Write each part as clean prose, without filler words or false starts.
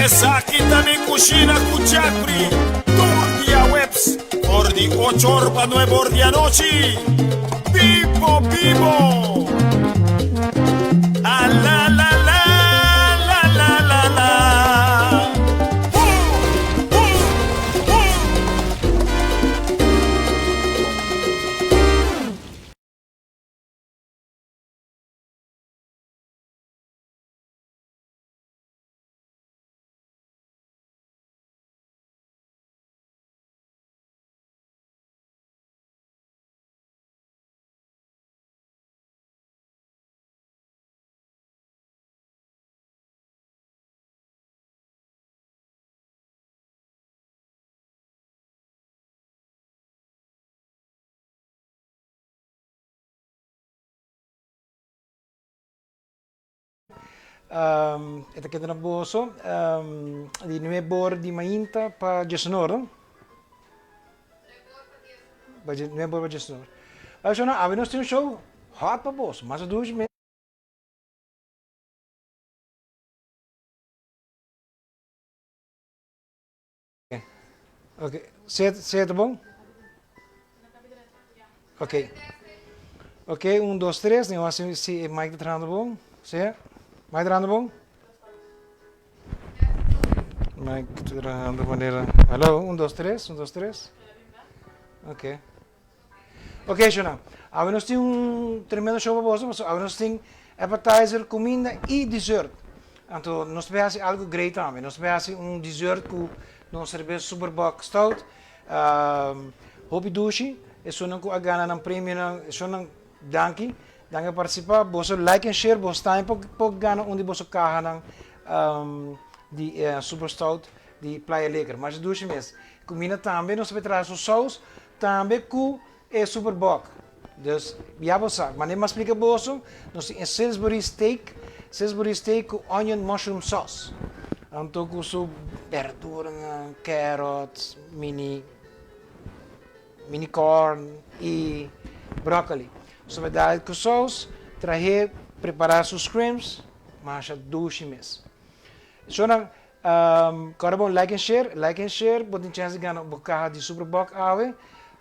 Esaki ta mi kushina ku Jeffrey tur diahuebs for di ocho or pa nuebe or di anochi. Bibo bibo! A la la la la la la la. Woo woo woo. E ta keda na boso di nuebe ora di mainta pa diesunor, no? Nuebe ora pa diesunor. Shona, awe nos tin un show hot pa boso, mas dushi mes. Ok, sea ta bon? Ok, ok, un, dos, tres, mi wak si e mic ta trahando bon, sea, mic trahando bon? Mic ta trahando manera, hallo, un, dos, tres, un, dos, tres, ok. Ok, shona, awe nos tin un tremendo show pa boso, pasobra awe nos tin appetizer, kuminda i dessert. Anto nos ta bay hasi algu great tambe. Nos ta bay hasi un dessert ku nos serbes Super Bock Stout. Hopi dushi, esunnan ku a gana nan premionan, esunnan danki, danki pa partisipa. Boso like en share, boso tambe por por gana un di boso kahanan di Super Stout di Playa Liquor. Masha dushi mes. Kuminda tambe nos ta bay traha su saus. Tambe ku e Super Bock. Dus ya bo sa. Manera mi a splika boso, nos tin e Salisbury steak, Salisbury steak ku onion mushroom sauce. Anto ku su berduranan, carrots, mini mini corn i broccoli. So mi dal ku saus, trah'é, prepara su shrimps, masha dushi mes. Shornan, Kòrda bon like en share, like en share, bo tin chèns di gana bo kaha di Super Bok awe.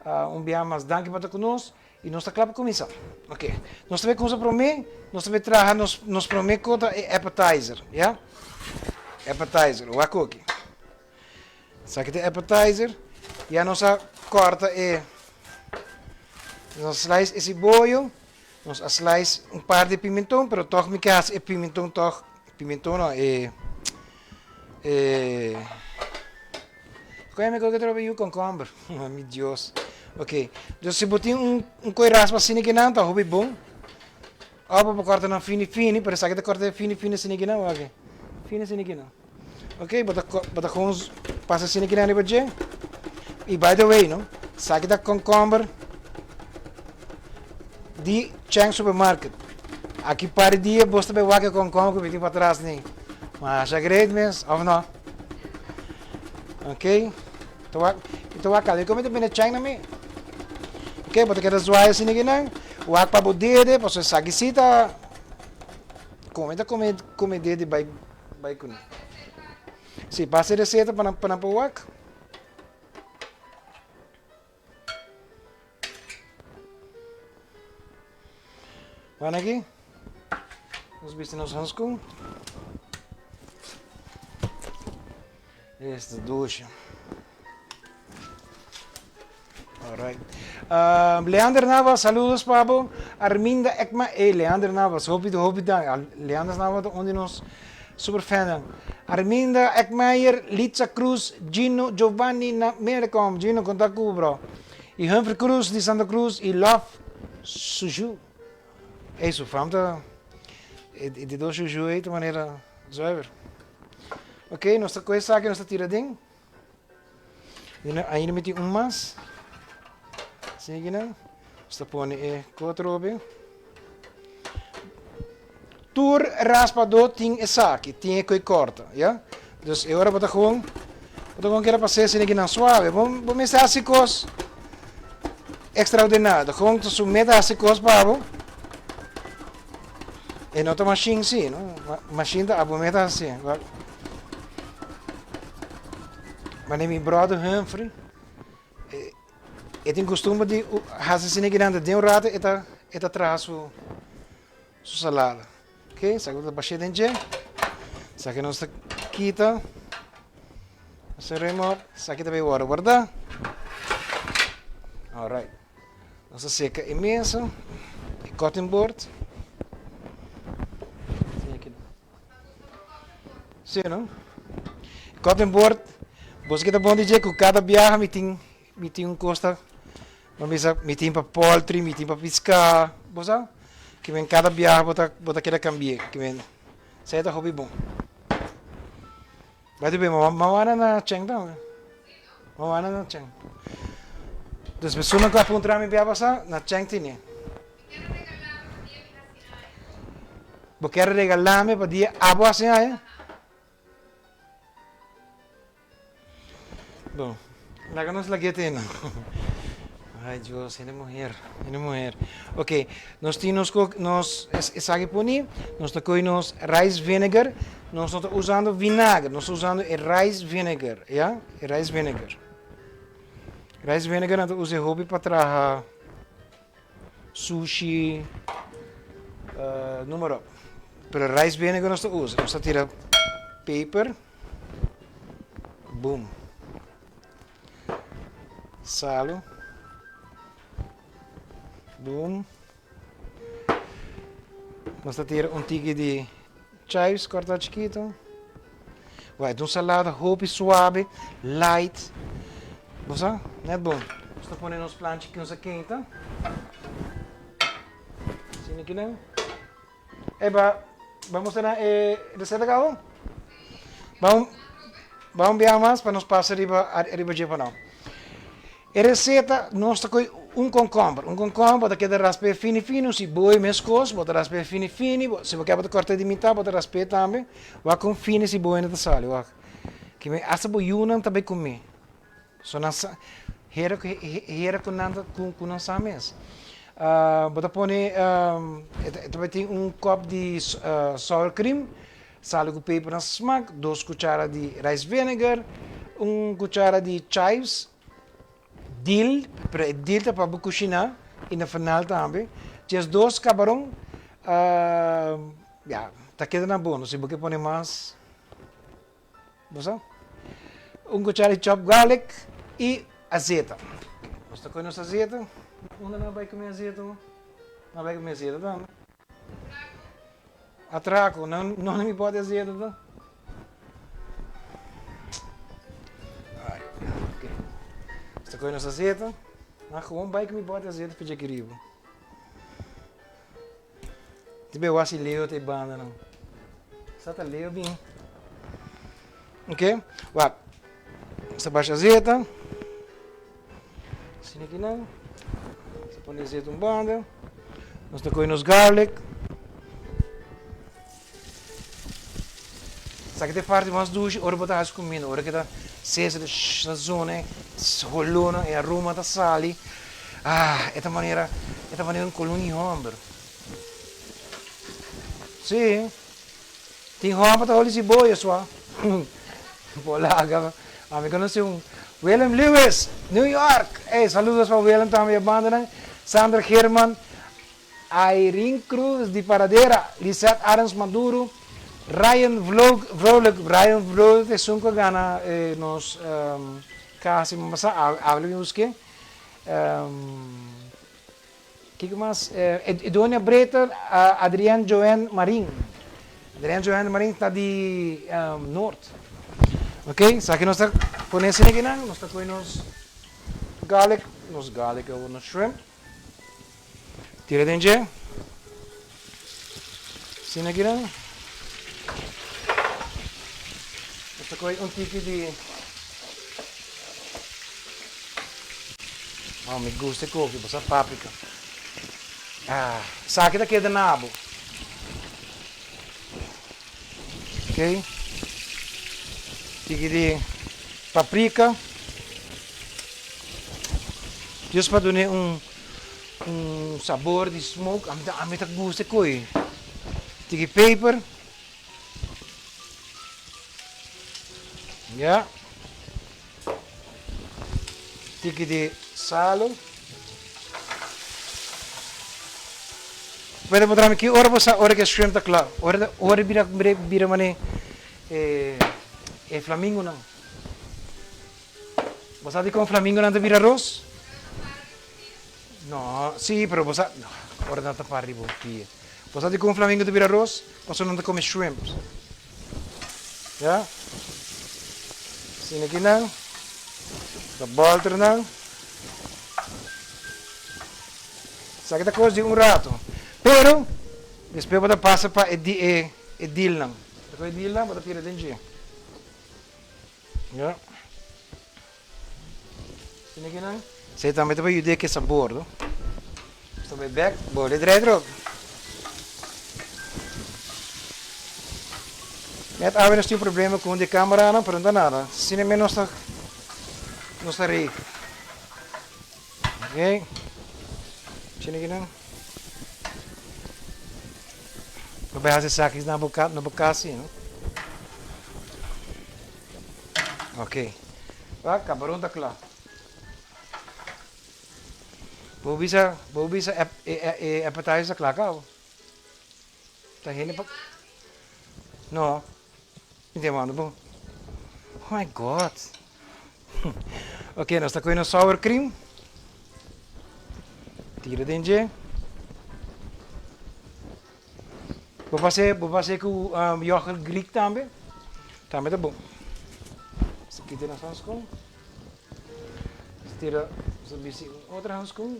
Un bia mas danki pa ta ku nos i nos ta kla pa kuminsá. Ok, nos ta bai kuminsá promé, nos ta bai traha nos nos promé kos ta e appetizer, ya? Appetizer, wak koki. Esaki ta e appetizer, ya nos a kòrta e, nos a slice e siboyo, nos a slice un par di pimenton, pero tòg mi ke hasi e pimenton tòg Pimentón no e e Koe mi koke trobe yu concomber mi Dios ok dus si bo tin un un koe raspa asina kinan ta hopi bon of bo por korta nan fini fini pero esaki ta korta fini fini asina kinan wak fini asina kinan ok bo ta bo ta gewoon pasa asina kinan riba dje y by the way no esaki ta concomber di Chang Supermarket. Aki par di dia bos ta bay wak e concomber cu mi tin patras ni. Masha great mes, of no? Ok, ta wak, mi ta wak caba. Como mi ta bini Chang na mi? Ok, bo ta keda zwaai asina kinan. Wak pa bo dede, pasobra esaki si ta come ta come, come dede bay, bay cune. Si, pasa e receta pa nan, pa nan por wak. Wan aki. Nos bisti nos hanskoen. Esta dushi. Alright. Uh, Leander Navas, saludos pa bo. Arminda Ekma, hey, Leander Navas, hopi, hopi dan. Leander Navas ta un di nos super fan. Arminda Ekmeyer, Litza Cruz, Gino Giovanni na Mercom. Gino, conta cu bro. Y Humphrey Cruz di Santa Cruz y Love Suju. Ey, su fam ta... E di dos Juju ey ta manera zuiver. Ok, nos ta coge esaki, nos ta tira den. Ainda mi tin un mas. Sigui nan. Nos ta pone e kotrobe. Tur raspadó tin esaki, tin e koe kòrta, ya. Dus e ora bo ta gewoon, bo ta gewoon keda pas'é asina kinan suave. Bo bo mester hasi kos ekstraordinario. Ta gewoon ta su meta hasi kos pa bo. E no ta mashin si, no. Mashin ta abo meta hasi. Mane mi brother Humphrey, e tin costumber di haci asina ki nan den un rato e ta e ta traha su su salada. Ok, esaki bo ta bash'é den dje, esaki nos ta kita, nos ta rema, esaki ta bay wòrdu wardá. Alright, nos ta seka e mesa, e cutting board. Sí, no? Cutting board, boso kita bon di dje ku kada biaha mi tin mi tin un kos ta bo bisa mi tin pa poultry, mi tin pa piská, bo sa? Ke men kada biaha bo ta bo ta keda kambi'é, ke men esei ta hopi bon. Bai di bo mama na Cheng tambe. Mama na Cheng. Dus persona ku a puntra mi bia pasá, na Cheng tine. Bo kier regalá mi pa dia abo hasi aña? Bon, laga nos lag'é te no. Ay Dios, hende muher, hende muher. Ok, nos tin nos ko nos esaki poni, nos ta koy nos rice vinegar, nos no ta usando vinager, nos ta usando e rice vinegar, ya, e rice vinegar. Rice vinegar nan ta usa e hopi pa traha sushi, noem maar op. Pero rice vinegar nos ta usa, nos ta tira peper. Boom. Salo. Boom. Nos ta tira un tiki di chives corta chikito. Wai, un salada hopi suave, light. Bo sa? Net bon. Nos ta pone nos planchi ki nos a keinta. Asina kinan. Eba, vamos na e receta cabo? Vamos, vamos biaha mas pa nos pasa riba riba dje pa nou. E receta nos ta koe un concomber. Un concomber bo ta keda rasp'é fini fini, un siboyo meskos, bo ta rasp'é fini fini, si bo ke bo ta kort'é di mitad bo ta rasp'é tambe. Wak kon fini e siboyonan ta sali, wak. Kimen asta bo yunan ta bai kume. So nan sa, hera ku hera ku nan ta ku nan sa mes. Bo ta pone e ta bai tin un kòp di sour cream, sal ku peper na smak, dos kuchara di rice vinegar, un kuchara di chives, dill, pero e dill ta pa bo kushiná i na final tambe, djes dos kabaron, ya, ta keda na bon, si bo ke pone mas. Bo sa? Un cuchara di chopped garlic y azeta. Nos ta coge nos azeta. Unda nan a bay cu mi azeta? Nan a bay cu mi azeta tambe. Atraco. Nan no mi bote azeta ta. Ay, ok. Nos ta coge nos azeta. Nan gewoon bay cu mi bote azeta pa dje kiribo. Di be wasi Leo ta e banda nan. Sa ta Leo bin. Ok, wak. Sa basha azeta. Asina aki nan. Sa pone azeta un banda. Nos ta kohe nos garlic. Esaki ta e parti mas dushi ora bo ta hasi kuminda. Ora ke ta sesa ta ta zona e holónan, e aroma ta sali. Ah, e ta manera, e ta manera un kolon di hòmber. Sí, tin hòmber ta holi siboyo sua. Bo laga, ami konosé un Willem Lewis, New York. Ey, saludos pa Willem tambe e bandanan. Sandra Geerman. Irene Cruz di Paradera, Lisette Arends Maduro, Ryan Vrolijk, Ryan Vrolijk esun ku a gana nos kaha siman pasá, awe lo bin busk'é. Kiko mas? Edonia Breter, Adrienne Joanne Marin, Adrienne Joanne Marin ta di Noord. Ok, esaki nos ta pone esei akinan, nos ta kohe nos garlic, nos garlic awor nos shrimp. Tira den dje. Asina aki nan. Nos ta kohe un tiki di Oh, mi gusta e koki, bo sa paprika. Ah, esaki ta keda na abo. Ok. Tiki di paprika. Dios pa dun'é un un sabor di smoke. Ami ta ami ta gusta e koe. Tiki peper. Ya. Tiki di salo. Puede puntra mi ki ora bo sa ora ku e shrimp ta kla? Ora ora bira bira mane e e flamingonan. Bo sa dikon flamingonan ta bira ros? No, si, pero bo sa ora nan ta para riba un pia. Bo sa dikon flamingo ta bira ros? Pasobra nan ta kome shrimps. Ya. Asina aki nan. Ta bolter nan. Esaki ta kos di un rato. Pero, despues bo ta pasa pa e di e e dilnan. Ta kohe e dilnan, bo ta tira den dje. Ya. Asina aki nan. Esei tambe ta pa yuda ke sabor, no? Nos ta bai bek, bole drai drop. Net awe nos tin un problema ku un di e kameranan, pero no ta nada. Asina mes nos ta nos ta rei. Ok. Chini ki nan. Bo bai hasi esaki na bo na bo kas si, no? Ok. Wak, kabaron ta kla. Bo bisa, bo bisa e e appetizer ta kla kaba. Ta hende pa. No. Mi ta yamando bo. Oh my God. Ok, nos ta kohe nos sour cream. Tira den dje. Bo pase, bo pase ku um, yoghurt Greek tambe. Tambe ta bon. Nos ta kita nos hanskon. Nos tira, nos ta bisi un otro hanskon.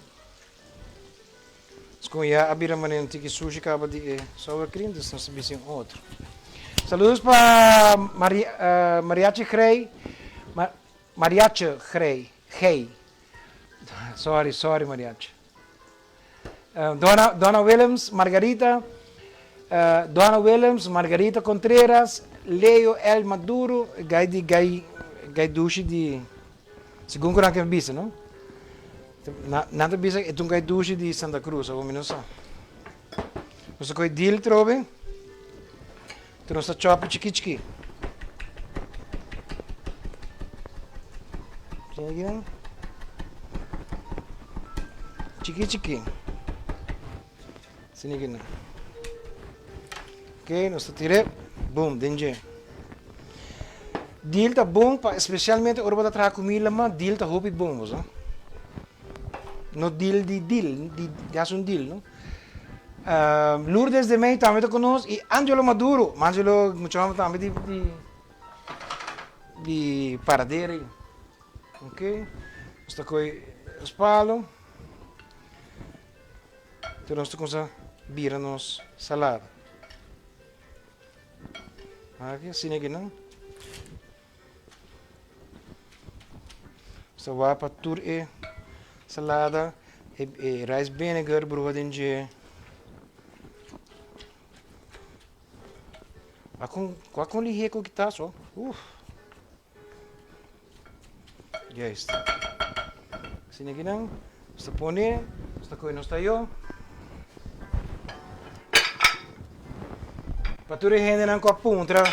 Skon ya a bira manera un tiki sushi kaba di e sour cream, dus nos ta bisi un otro. Saludos pa Maria, Mariachi Grey, Ma, Mariachi Grey, Gey. Sorry, sorry Mariachi. Donna, Donna Willems, Margarita, Donna Willems, Margarita Contreras, Leo L. Maduro, gai di gai, gai dushi di, segun ku nan ke bisa, no? Nan ta bisa e ta un gai dushi di Santa Cruz, awor mi no sa. Nos ta kohe dil trobe, enton nos ta chòpi chiki chiki. Chiki chiki. Asina aki nan. Ok, nos ta tir'é, boom, den dje. Dil ta bon pa especialmente ora bo ta traha comida ma dil ta hopi bon bo sa. No dil di dil, di haci un dil no. Lourdes de Mey tambe ta cu nos y Angelo Maduro, Angelo mucha homber tambe di di di Paradera ayi. Ok, nos ta coge nos palo, enton nos ta cuminsa bira nos salada. Aki asina aki nan. Nos ta wak pa tur e salada, e e rice vinegar bruha den dje. Wak kon wak kon lihé ku kita so. Uf. Juist. Asina aki nan. Nos ta pone, nos ta kohe nos tayo. Pa tur e hendenan ku a puntra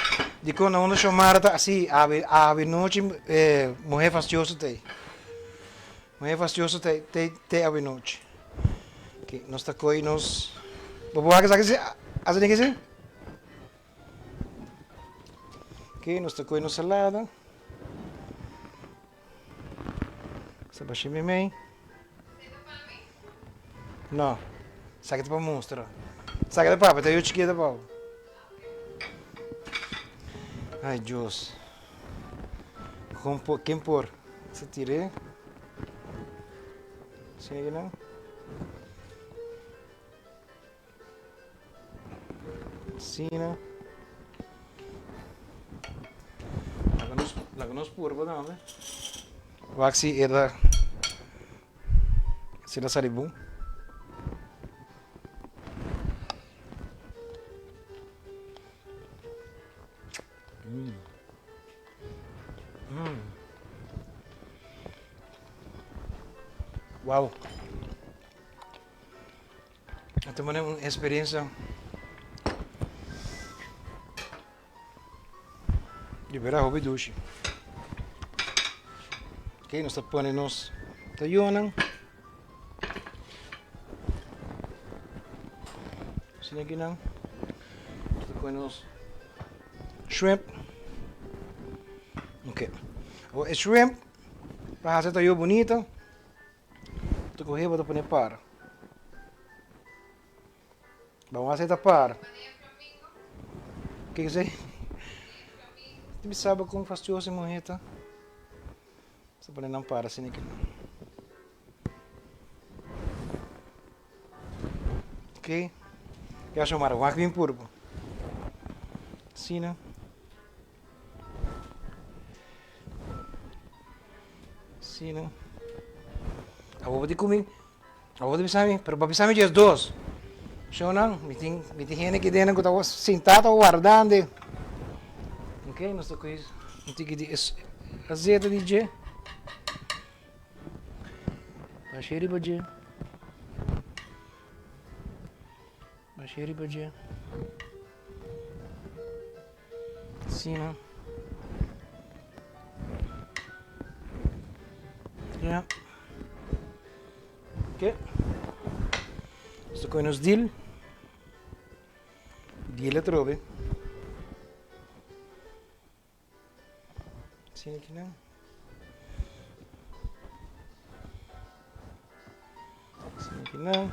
dikon na unda Xiomara ta asi awe awe nochi e muher fastioso ta ei. Muher fastioso ta ei te awe nochi. Ok, nos ta kohe nos bo por wak esaki si asa den kisi? Ok, nos ta kohe nos salada. Sa bashi mi mei. No. Sa ki ta pa mustra. Sa ki ta papia, ta yu chikito pa bo. Ay, Dios. Kon por, ken por? Sa tir'é. Asina ki nan. Asina. Laga nos, laga nos purba tambe. Wak si e ta, si ta sali bon. Mm. Mm. Wow. A ta mane un experiencia di bera hopi dushi. Ok, nos ta pone nos. Tayónan. Asina aki nan. Nos ta kohe nos shrimp. Ok. Awor e shrimp, pa hasi tayó bunita, bo ta kohe bo ta pone para. Bo hasi ta para. Kiko esei? Ti mi saba kon fastioso e muhé ta. Sa pone nan para asina aki. Ok. Ya Xiomara, wak bien purbo. Asina. Asina. Awor bo tin kumi, awor bo ta bisa mi, pero bo a bisa mi djes dos. Shownan, mi tin, mi tin hende aki dentro ku ta sintá ta wardando. Ok, nos ta kohe un tiki di azeta di dje. Bash'é riba dje. Bash'é riba dje. Asina. Ya. Ok. Nos ta kohe nos dil. Dil atrobe. Asina aki nan. Asina aki nan.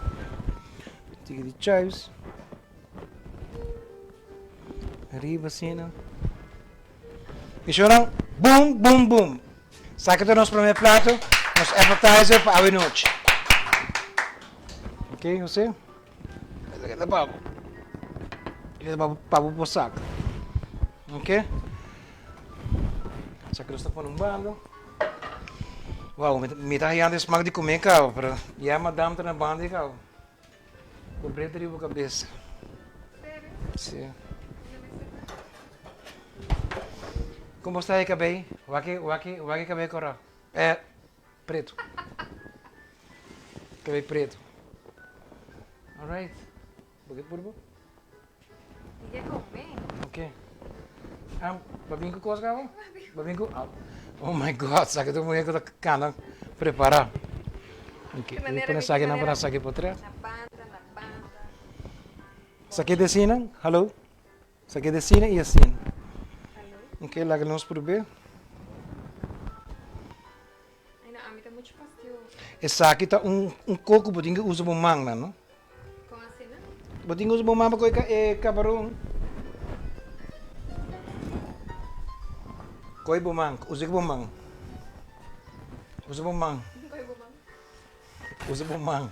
Tiki di chives. Ariba asina. Y shonan, boom, boom, boom. Saki ta nos primer plato, nos appetizer pa awe nochi. Ok, Jose? Esaki ta pa bo. Esaki ta pa bo por saka. Ok? Esaki nos ta pone un banda. Wow, mi ta hayando e smak di kume kaba, pero ya madam ta na banda di kaba. Ku breta riba bo kabes. Serio? Si. No mester ta. Kon bo sta e kabei? Wak e, wak e, wak e kabei kòrò. Eh, pretu. Kabei pretu. Alright. Bo ke purba? Mi ke come. Ok. Ah, bo bin ku kos kaba? Bo bin ku? Oh my God, sa ke tur muher ku ta kana prepara. Ok, mi pone esaki nan pone esaki por tres. Na banda, na banda. Sa ke desina? Hallo? Sa ke desina i asina. Hallo? Ok, laga nos prob'é. Ay no, ami ta mucho fastioso. Esaki ta un un koko bo tin ke usa bo mannan, no? Kon asina? Bo tin ke usa bo man pa kohe e kabaron. Kohe bo man, usa bo man. Usa bo man. Kohe bo man. Usa bo man.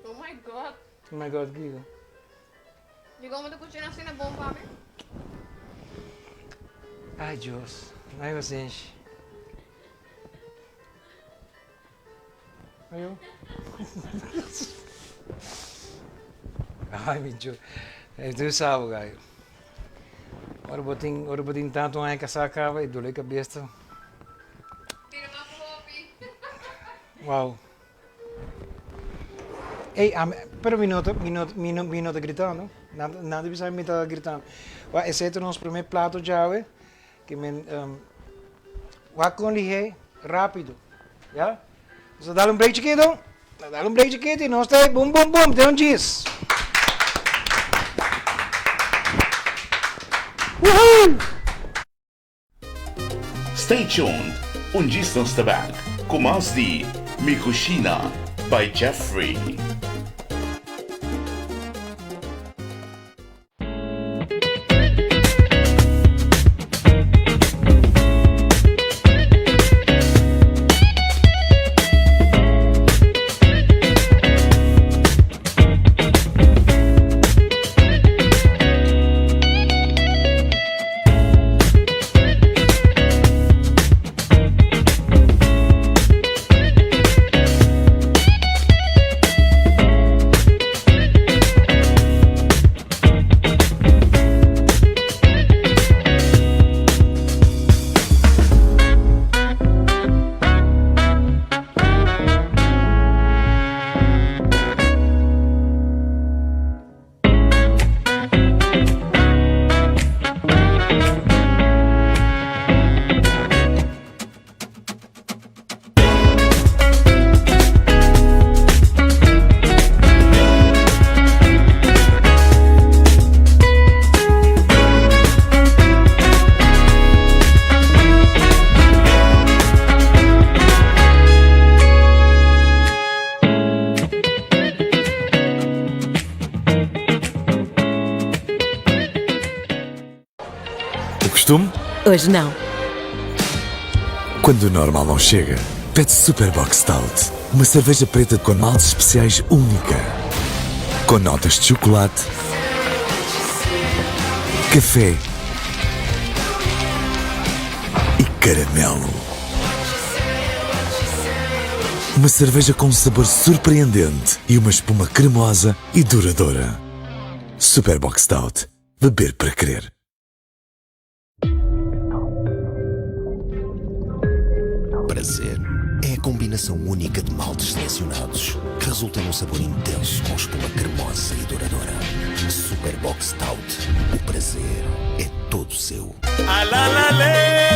Oh my God. Oh my God, kiko? Di como ta cuchina asina bon pa mi? Ai Dios, ai pasenshi. Ayo. Ai mi Dios. E tu sabe, gai. Ora bo tin, ora bo tin tanto aña casá caba e dole cabeza. Tira mas hopi. Wow. Ey, ami, pero mi no ta, mi no, mi no, mi no ta gritando. Nan, nan ta bisa mi ta gritando. Wak, esei ta nos primer plato djawe, ke men, um, wak kon lihé, rápido. Ya? Nos ta dal un break chikito, nos dal un break chikito i nos ta bum bum bum, den un djis. Woohoo! Stay tuned, un djis nos ta back ku mas di Mi Cushina by Jeffrey. costume? Hoje não. Quando o normal não chega, pede Super Bock Stout. Uma cerveja preta com maltes especiais única. Com notas de chocolate, café e caramelo. Uma cerveja com um sabor surpreendente e uma espuma cremosa e duradoura. Super Bock Stout. Beber para querer. Prazer é a combinação única de maltes selecionados que resulta num sabor intenso com espuma cremosa e duradoura. Super Bock Stout. O prazer é todo seu. A la la le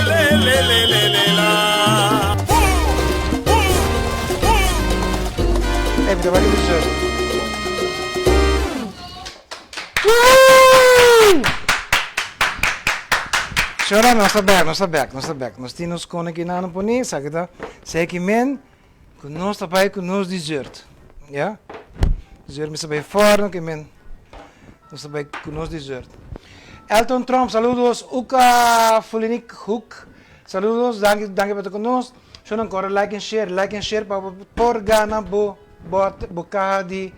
le le le le le la. Ey, mi ta bai dessert. Señora, nos ta bek, nos ta bek, nos ta bek. Nos tin nos kone ki nan poni, sa ki ta seki men ku nos ta bai ku nos dessert. Ya? Dessert mester bai forno ki men nos ta bai ku nos dessert. Elton Tromp, saludos. Uka Fulinik Hoek, saludos. Danki, danki pa ta ku nos. Shownan kore like en share, like en share pa bo por gana bo bot, bo kaha di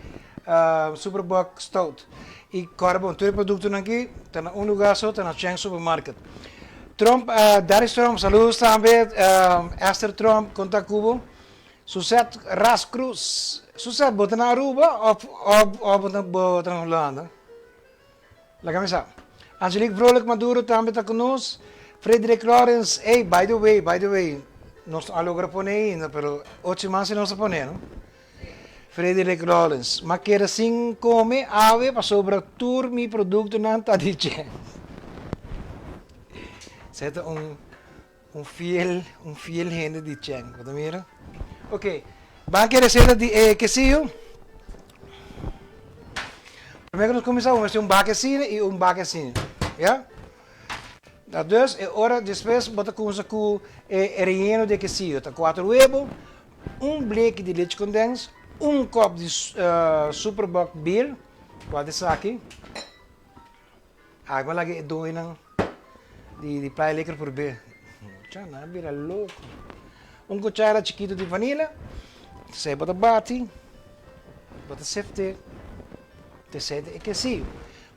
Super Bock Stout. I kore bon, tur e produktonan aki ta na un lugar so, ta na Cheng Supermarket. Tromp, Darius Tromp, saludos tambe. Esther Tromp, kon ta ku bo? Suzette Ras Cruz, Suzette, bo ta na Aruba of of bo ta na Hulanda? Laga mi sa. Angelique Vrolijk Maduro tambe ta ku nos. Frederick Lawrence, ey, by the way, by the way, nos no a logra pone ainda, pero ocho siman si nos a pone, no? Frederick Lawrence, m'a keda sin kome awe pasobra tur mi produktonan ta di Cheng. Esei ta un un fiel, un fiel hende di Cheng, bo ta mira? Ok, ban kere reseta di e kesiyo. Prome ku nos kuminsá, bo mester un baki asina i un baki asina, ya? Ta dus e ora despues bo ta kuminsá ku e relleno di e kesiyo, ta kuater webo, un bleki di leche kondens, un kòp di Super Bock bier, kual ta esaki? Aki bo laga e doinan di Playa Liquor por be. Cha, nan a bira loko. Un kuchara chikitu di vanilla, esei bo ta bati, bo ta sefte, te esei ta e kesiyo.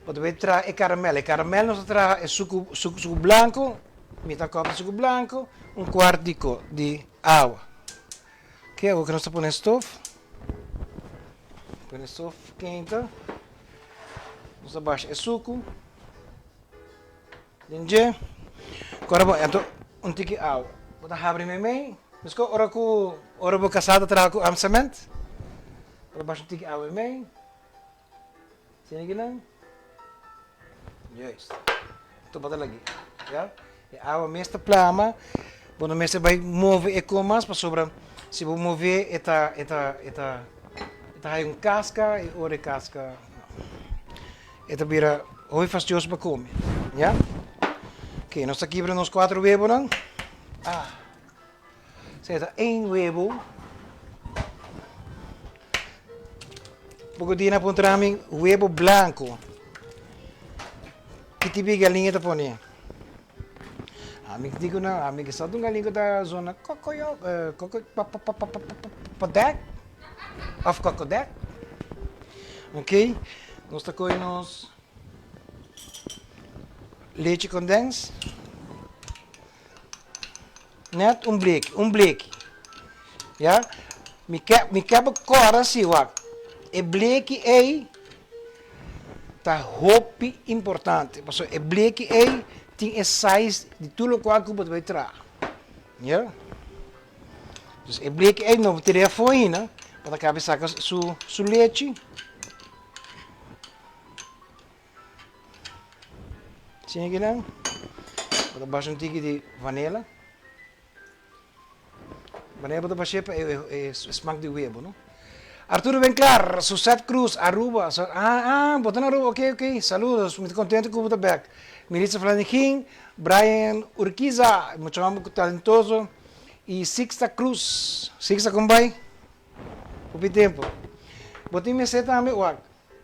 Bo ta bay traha e karamel. E karamel nos ta traha e suku suku blanko, mita kòp di suku blanko, un kuart di ko di awa. Ke awor ke nos ta pone stof, pone stof keinta. Nos ta basha e suku den dje. Ora bo ento un tiki awa, bo ta habri meimei. Mesko ora ku ora bo kasá ta traha ku amsement, bo ta basha un tiki awa meimei. Sini kinan? Juist. Anto bo ta lag'é, ya. E awa mes ta plama, bo no mester bai move e kon mas pasobra si bo move e ta e ta e ta e ta haya un kaska i ora e kaska e ta bira hopi fastioso pa kome, ya. Oke, nos ta kibra nos kuater webonan. Ah, esei ta ein webo. Poko dia na puntra mi webo blanco. Ki tipo di galiña ta pone? Ami dico nan, ami ke sa un galiña ku ta zona kokoyo, koko pa pa pa pa pa padek of kokodek. Ok, nos ta kohe nos leche kondens. Net un bleki, un bleki. Ya? Mi ke, mi ke bo kòrda si wak, e bleki ei ta hopi importante, pasobra e bleki ei tin e size di tur lokual ku bo ta bai traha. Ya? Dus e bleki ei no bo tira afó ainda, bo ta kaba di saka su, su lechi. Sin akinan, bo ta basha un tiki di vanela. Vanela bo ta bash'é pa e smak di webo, no? Arturo Benclar, Suzette Cruz, Aruba. Ah, ah, bo ta na Aruba, ok, ok. Saludos, mi ta contento cu bo ta bek. Militza Flanegin, Brian Urquiza, mucha homber talentoso. Y Sixta Cruz. Sixta, con bai? Hopi tempo. Bo tin mester tambe, wak.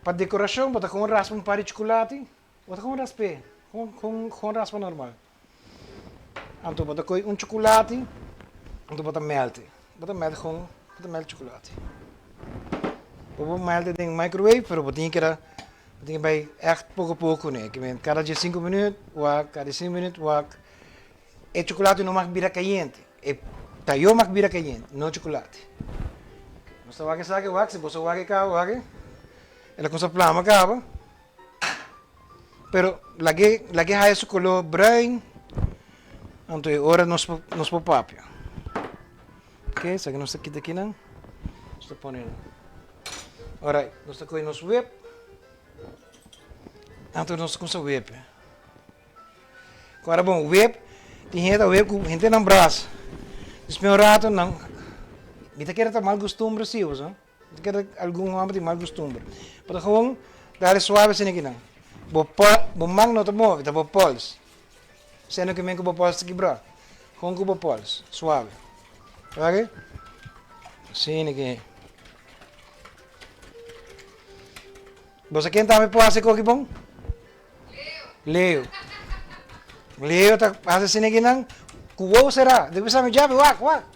Pa decoracion bo ta con raspa un par di chocolate, bo ta con rasp'é, con con con raspa normal. Anto bo ta kohe un chocolati, anto bo ta melt e. Bo ta melt gewoon, bo ta melt chocolati. Bo por melt e den microwave, pero bo tin keda, bo tin ke bai ègt poko poko kuné. Ke men kada diesinku minüt wak, kada diesinku minüt wak. E chocolati no mag bira kayente. E tayo mag bira kayente, no chocolati. Nos ta wak esaki, wak, si bo sa wak e kaba, wak e. El a kumsa plama kaba. Pero lag'é lag'é haya su koló bruin, anto e ora nos por nos por papia. Ok, esaki nos ta kita akinan, nos ta pone nan. Alright, nos ta kohe nos wep, anto nos ta kumsa wep. Kora bon, wep, tin hende ta wep ku henter nan bras. Despues un rato nan, mi ta kere ta mal gustumbre si, bo sa. Mi ta kere algun hòmber tin mal gustumbre. Bo ta gewoon dale suave asina kinan. Bo pòl, bo man no ta move, ta bo pòls. Sendo ke men ku bo pòls ta kibrá. Gewoon ku bo pòls, suave. Oke? Asina ki. Bo sa ken tambe por hasi koki bon? Leo. Leo ta hasi asina kinan ku wou será. Debe sa mi djabi wak wak.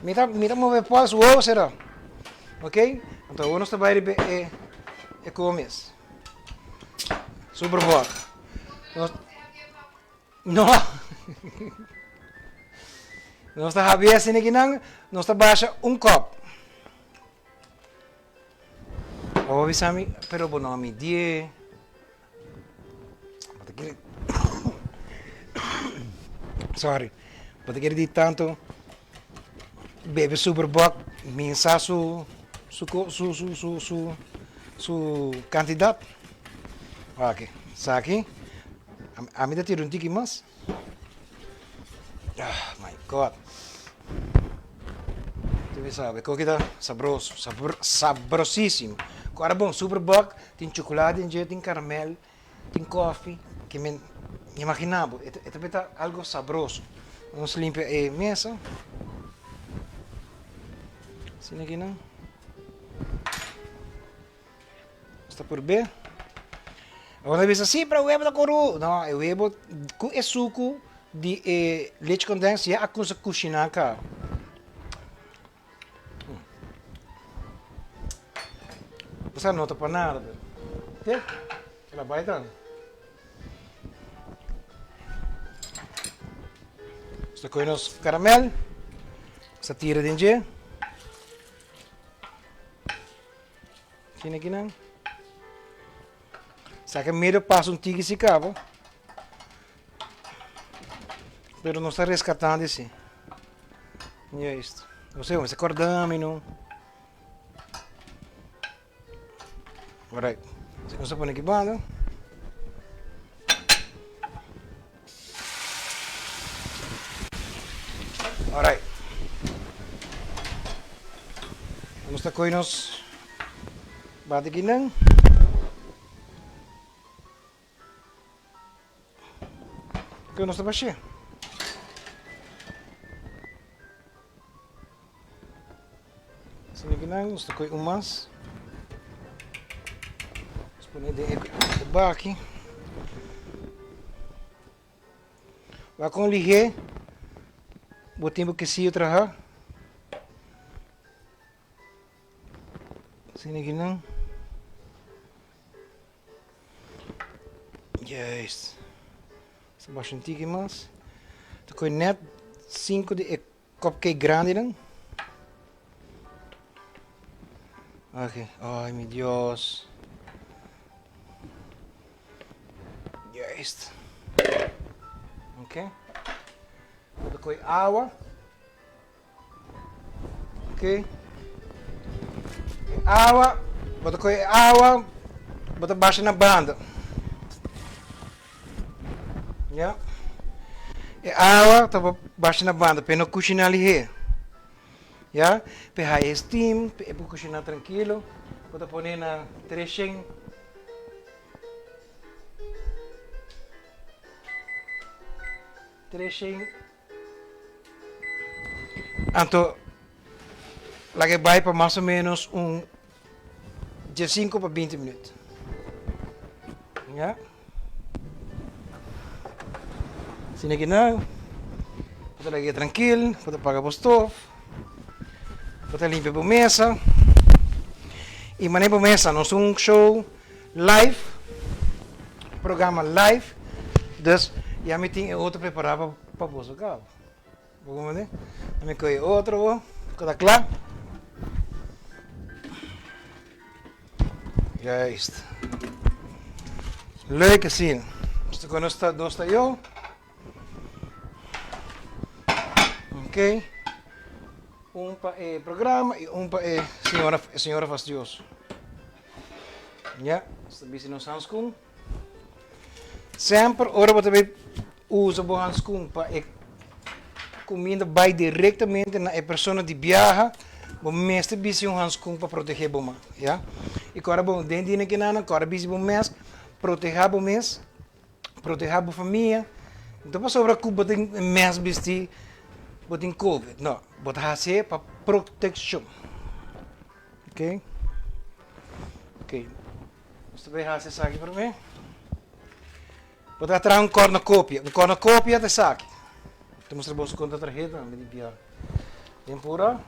Mi ta mi ta move pols wou será. Ok? Anto awor nos ta bai riba e e komes. Super bok. Nos No. Nos ta habia asina kinan, nos ta basha un kòp. Bo a bisa mi, pero bo no a midié. Bo ta kere, sorry, bo ta kere di tanto bebe Superboc minsa su su su su su su su kantidat. Wak, esaki ami ta tira un tiki mas. Ah, my God. Tu me sabe, koki ta sabroso, sabr sabrosísimo. Kora bon, Superboc, tin chocolate den dje, tin caramel, tin koffie, ke men imagina bo, e ta e ta beta algo sabroso. Nos limpia e mesa. Asina aki nan. Nos ta purbe. Awor ta bisa, sí, pero e webo ta koru. No, e webo ku e suku di e leche condens ya a kusa kushiná kaba. Bo sa no ta pa nada, pero. Te, el a bai tambe. Nos ta kohe nos karamel, nos ta tira den dje. Kina kinan. Saka medio paso un tiki si cabo. Pero no está rescatando si. Juist. No sé, se acordame no. Alright. Nos a pone aquí banda. Alright. Nos ta koe nos bati kinan. Koe nos ta bashé. Asina kinan nos ta koe un mas. Nos pone den e baki. Wak kon lihé bo tin bo kesiyo traha. Asina kinan. Juist. Nos ta basha un tiki mas. Ta koe net sinku di e Cupcake grandinan. Ok, ay mi Dios. Juist. Ok. Bo ta koe awa. Ok. E awa, bo ta koe e awa, bo ta basha na banda. Ya. E awa ta basha na banda p'e no kushiná lihé. Ya. P'e haya e steam, p'e e por kushiná trankilo. Bo ta pone na treshen. Treshen. Anto laga e bai pa mas o ménos un diesinku pa binti minüt. Ya. Asina ki nan. Bo ta lag'é trankil, bo ta paga bo stof, bo ta limpia bo mesa. I manera bo mesa nos un show live, programa live, dus ya mi tin e otro prepará pa boso kaba. Bo comprende? Ya mi kohe e otro bo, ku ta kla. Juist. Leuk asina. Nos ta kohe nos ta dos tayo. Ok. Un pa e programa y un pa e señora, e señora fastidioso. Ja, esta bisti nos handschoen. Semper ora bo ta bay usa bo handschoen pa e cuminda bay directamente na e persona di biaha, bo mester bisti un handschoen pa protege bo man, ja. Y cu ora bo den dina kinan, cu ora bisti bo mask, proteha bo mes. Protehá bo famia. No ta pasobra ku bo tin e mes bistí bo tin covid. No, bo ta hasié pa protekshon. Ok. Ok. Nos ta bai hasi esaki promé. Bo ta traha un kòrnakopia. Un kòrnakopia ta esaki. Ta mustra boso kon ta trah'é tambe di bia. Den pura.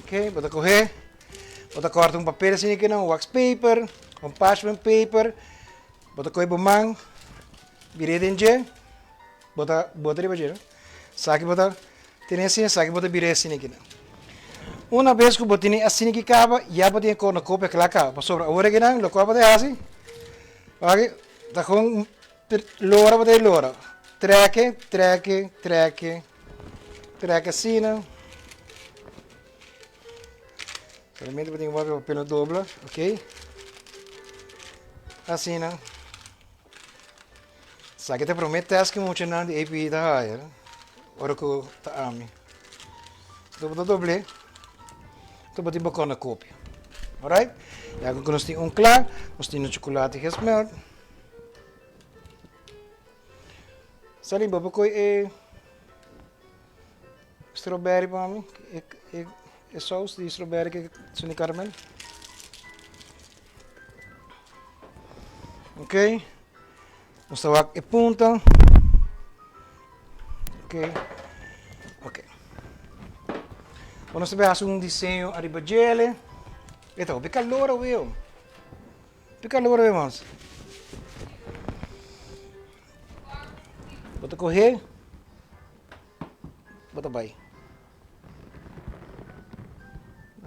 Ok, bo ta kohe, bo ta kòrta un papel asina aki nan, un wax paper, un parchment paper, bo ta kohe bo man, bir'é den dje, bo ta bota riba dje, no? Esaki bo ta tene asina, esaki bo ta bir'é asina aki nan. Una bes ku bo tene asina aki kaba, ya bo tin e kornakopia kla kaba, pasobra awor aki nan lokual bo ta hasi, wak, ta kon lora bo ta lora, trèk'e, trèk'e, trèk'e. Trek asina. Solamente bo tin ku papia papel no dobla, ok. Asina. Esaki ta e prome test ku muchanan di APE ta haya, ora ku ta ami. Anto bo ta dobl'é, anto bo tin bo kòrnakopia. Alright? Ya ku nos tin un kla, nos tin nos chocolate gesmelt. Sali bo por koe e strawberry pa mi? E, e, e saus di strawberry ke suni caramel. Ok. Nos ta wak e punta. Ok. Ok. Bon, nos ta bai hasi un diseño ariba djele. E ta hopi calor awe. Hopi calor awe, mans. Bo ta coge, bo ta bay.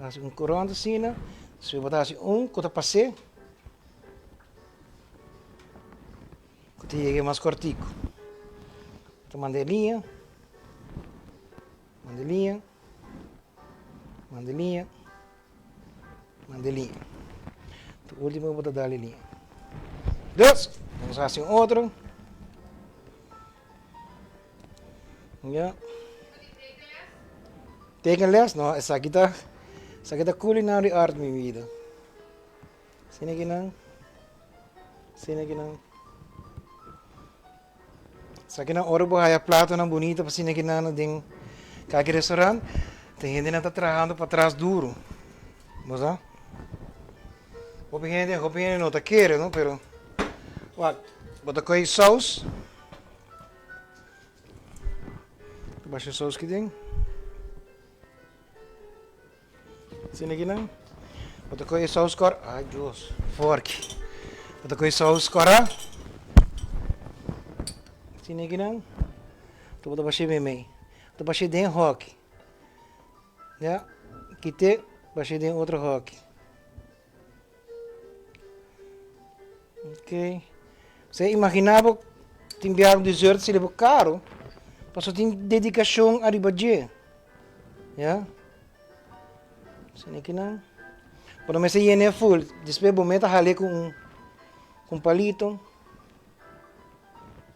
Haci un corona asina, despues bo ta haci un cu ta pase, cu ta yega mas cortico. Bo ta manda e liña, manda e liña, manda e liña. Manda e liña. Por último bo ta dal e liña. Dus, nos hasi un otro. Ya. Tekenles? No, esaki ta, esaki ta culinary art mi vida. Asina kinan, asina kinan. Esakinan ora bo haya platonan bunita pa asina kinan den kaki restaurant, ta hendenan ta trahando patras duro. Bo sa? Hopi hende, hopi hende no ta kere no, pero wak, bo ta kohe saus, ta basha saus ki den. Asina aki nan. Bo ta kohe saus kor, ay Dios, forki. Bo ta kohe saus kora. Asina aki nan. Anto bo ta bash'é meimei. Bo ta bash'é den hoki. Ya, kit'é, bash'é den otro hoki. Ok. Bo imagina bo tin biaha un dessert sili bo caro, pasobra tin dedicacion ariba dje. Ya. Asina aki nan. Bo no mester yena e full. Despues bo mester hal'e ku un ku un palito.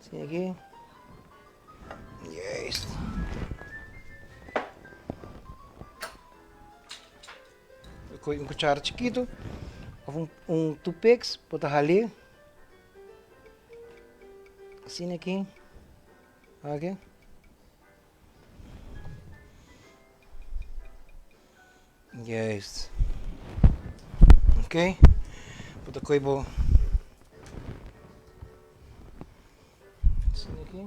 Asina aki. Juist. Koe un cuchara chikito of un un toothpicks bo ta hal'e. Asina aki. Oke. Juist. Oké. Bo ta koe bo. Asina aki.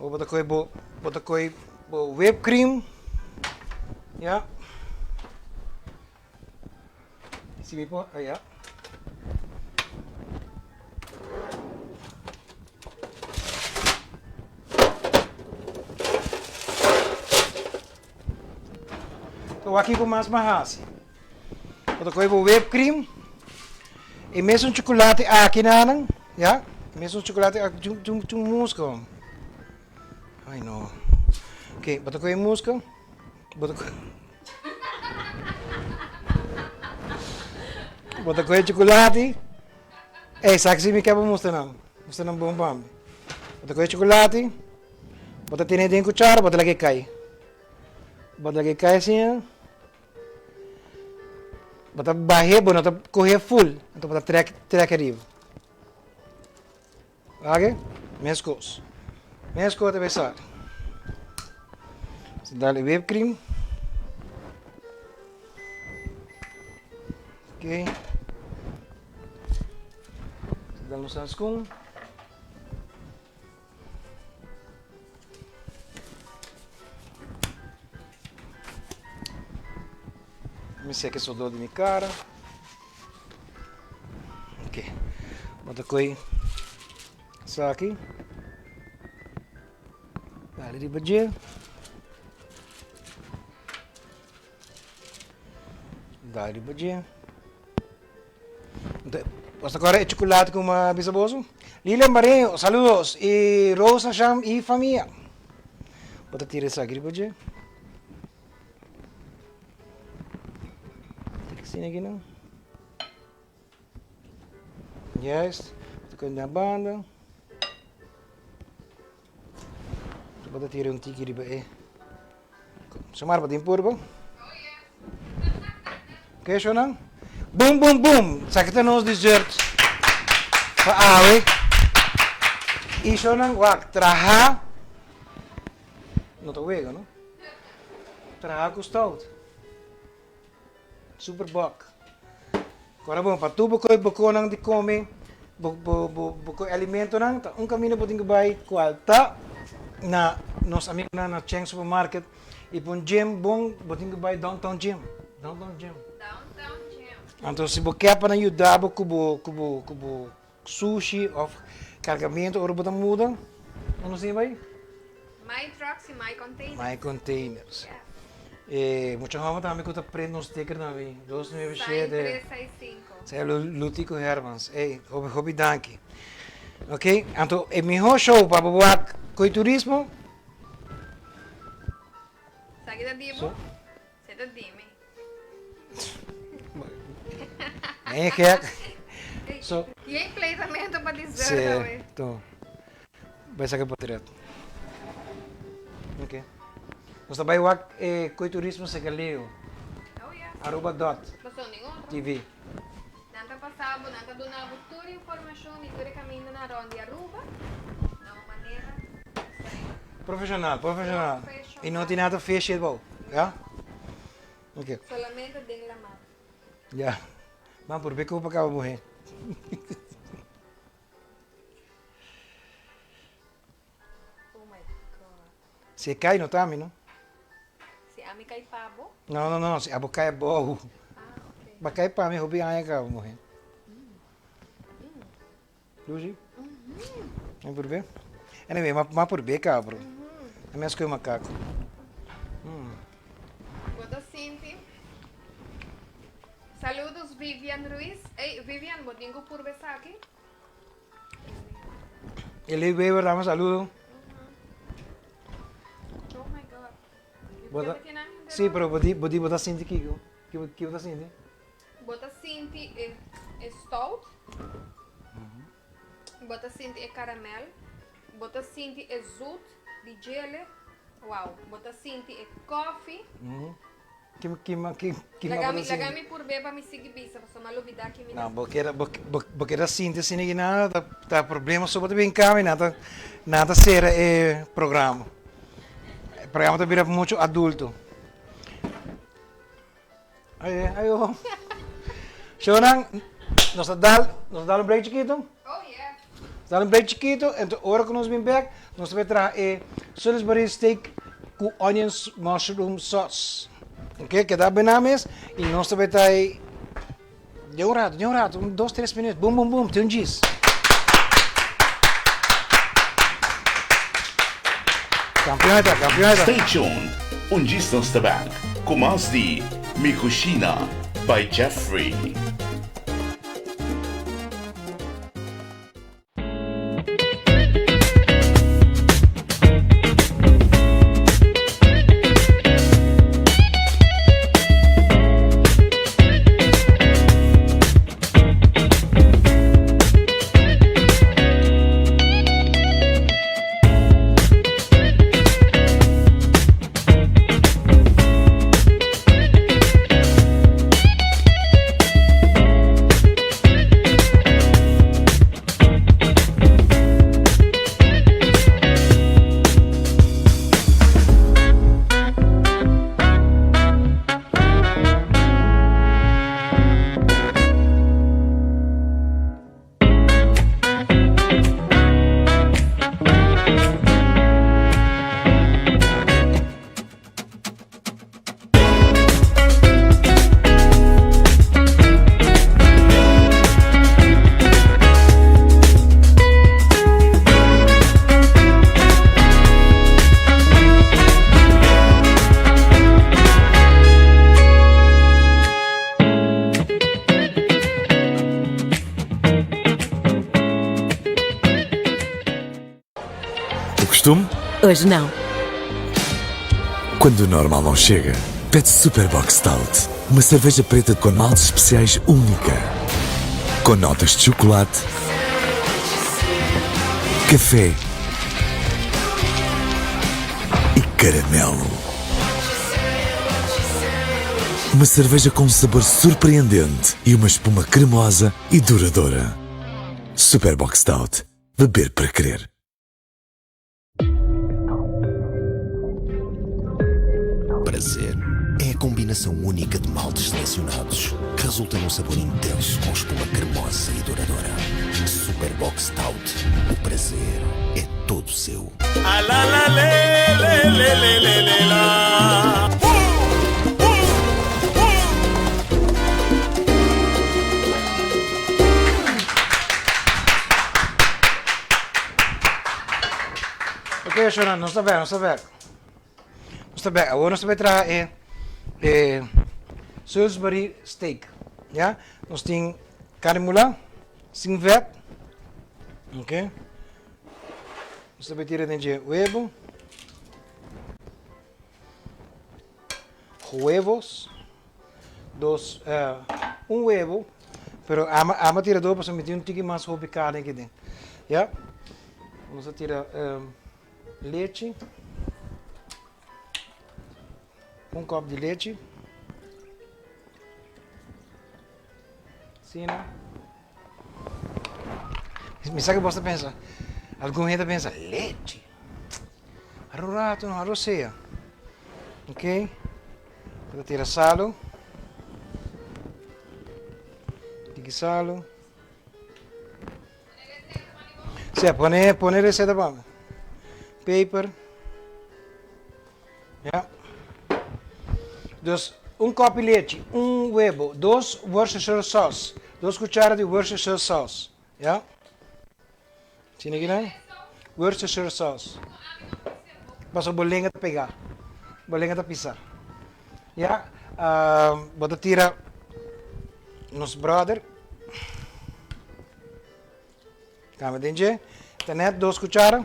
Bo ta kohe bo, bo ta kohe bo whipped cream, ya. Si mi por, ya. Ta wak kiko mas mi a hasi. Bo ta kohe bo whipped cream, e mesun chocolate aki nanan, ya, e mesun chocolate aki, tin un tin un muska hom. Ay no. Ok, bo ta kohe e muska, bo ta kohe bo ta kohe chocolate, ey sa ki si mi ke bo mustra nan, mustra nan bon pa mi. Bo ta kohe chocolate, bo ta tene den cuchara, bo ta laga e kai. Bo ta laga e kai asina. Bo ta bah'é, bo no ta koh'é full, anto bo ta trek trek ariba. Wak? Meskos. Meskos ta bay sali. Nos ta dal e whipped cream. Ok. Nos ta dal nos hanskun. Mi seka e sodó di mi kara. Ok. Bo ta koe esaki. Dale riba dje. Dale riba dje. Boso ta kòrda e chocolate ku mi a bisa boso? Lilian Bareño, saludos y Rosa Sham y famia. Bo ta tira esaki riba dje. Tik asina aki nan. Juist. Bo ta kòrda na banda. Bo ta tira un tiki riba e. Xiomara bo tin purba? Oke shownan. Boom boom boom. Esaki ta nos dessert pa awe. I shownan wak traha no ta wega no. Traha ku stout. Super bok. Ora bon pa tur bo koe bokonan di kome bo bo bo bo koe alimentonan ta un kaminda bo tin ku bai kual ta na nos amigunan na Cheng Supermarket i pa un gym bon bo tin ku bai Downtown Gym Downtown Gym. Downtown Gym. Anto si bo ke pa nan yuda bo ku bo ku bo ku bo sushi of kargamentu ora bo ta muda unda nos tin ku bai? My trucks y my containers. My containers. Yes. E mucha hòmber tambe ku ta prende un sticker na mi. Dos nuebe Sign shete. tres seis sinku. Sea Lutico Hermans. Ey, hopi hopi danki. Ok, anto e mihó show pa bo wak koe turismo. Sa ki ta di bo? Se ta di mi. Ey gek. So. Yen pleitamento pa dessert Si, awe. to. Bai saka potret. Ok. Nos ta bai wak e koe turismo seka Leo. Oh yes. Aruba dot. Paso nin otro. TV. Nan ta pasa bo, nan ta duna bo tur informacion di tur e caminda na rond di Aruba. Na un manera Profesional, profesional. Y no tin nada fishy bou, ya? Ok. Solamente den la mar. Ya. Ban purbe ku pa kaba muhe. Oh my God. Si e kai no ta ami no. Si ami kai pa bo? No no no, si abo kai abou. Ah, ok. Ba kai pa mi hopi aña kaba muhe. Lucy? Mm. Purbe? Anyway, ma, ma purbe cabro. Mm -hmm. Mi a macaco. Mm. Bo ta sinti? Saludos Vivian Ruiz. Ey, Vivian, bo tin cu purbe esaki? Eli Weber, dame saludo. Oh my God. Bo ta, sí, pero bo di, bo di bo ta sinti kiko? Kiko, kiko bo ta sinti? Bo ta sinti e, e stout. Bo ta sinti e caramel. Bo ta sinti e zoet di jele. Wow. Bo ta sinti e koffie. Ki ki ki ki Laga mi, laga mi purbe pa mi sigui bisa, pasobra mi a lubida ki mi ta. No, bo keda bo bo keda sinti asina ki nada ta ta problema so bo ta bin cambia nan ta nan ta cera e programa. E programa ta bira mucho adulto. Ay ayo. Shownan nos ta dal nos ta dal un break chikito. Oh yeah. Dal un break chikito, enton ora ku nos bin bek, nos ta bai traha e Salisbury steak ku onion mushroom sauce. Ok, keda bena mes i nos ta bai traha den un rato, den un rato, un dos tres minuut, bum bum bum, tin un djis. Kampion e ta, kampion e ta. Stay tuned, un djis nos ta bek ku mas di Mi Cushina by Jeffrey. O costume? Hoje não. Quando o normal não chega, pede Super Bock Stout, uma cerveja preta com maltes especiais única. Com notas de chocolate, café e caramelo. Uma cerveja com um sabor surpreendente e uma espuma cremosa e duradoura. Super Bock Stout. Beber para querer. Prazer é a combinação única de maltes selecionados que resulta num sabor intenso com espuma cremosa e duradoura. Super Bock Stout. O prazer é todo seu. Ok, Shona, nos ta bek, nos ta bek. Nos ta bek. Awor nos ta bai traha e e Salisbury steak. Ya? Nos tin carne mula, sin vet. Ok. Nos ta bai tira den dje webo. Huevos. Dos, un webo, pero ama ama tira dos pasobra mi tin un tiki mas hopi carne aki den. Ya. Nos a tira lechi. Un kop di lechi. Asina. Mi sa ku bos ta pensa, algun hende ta pensa, lechi? Aru rato no, aru sea. Ok, bo ta tira salo. Tiki salo. Sea, pone, pone receta pa mi. Peper. Ja. Dus un kopi lechi, un webo, dos Worcestershire sauce, dos kuchara di Worcestershire sauce. Ja. Sini aki nan? Worcestershire sauce. Pasobra bo lenga ta pega. Bo lenga ta pisa. Ja. Bo ta tira nos brother. Kamba den dje. Ta net dos kuchara.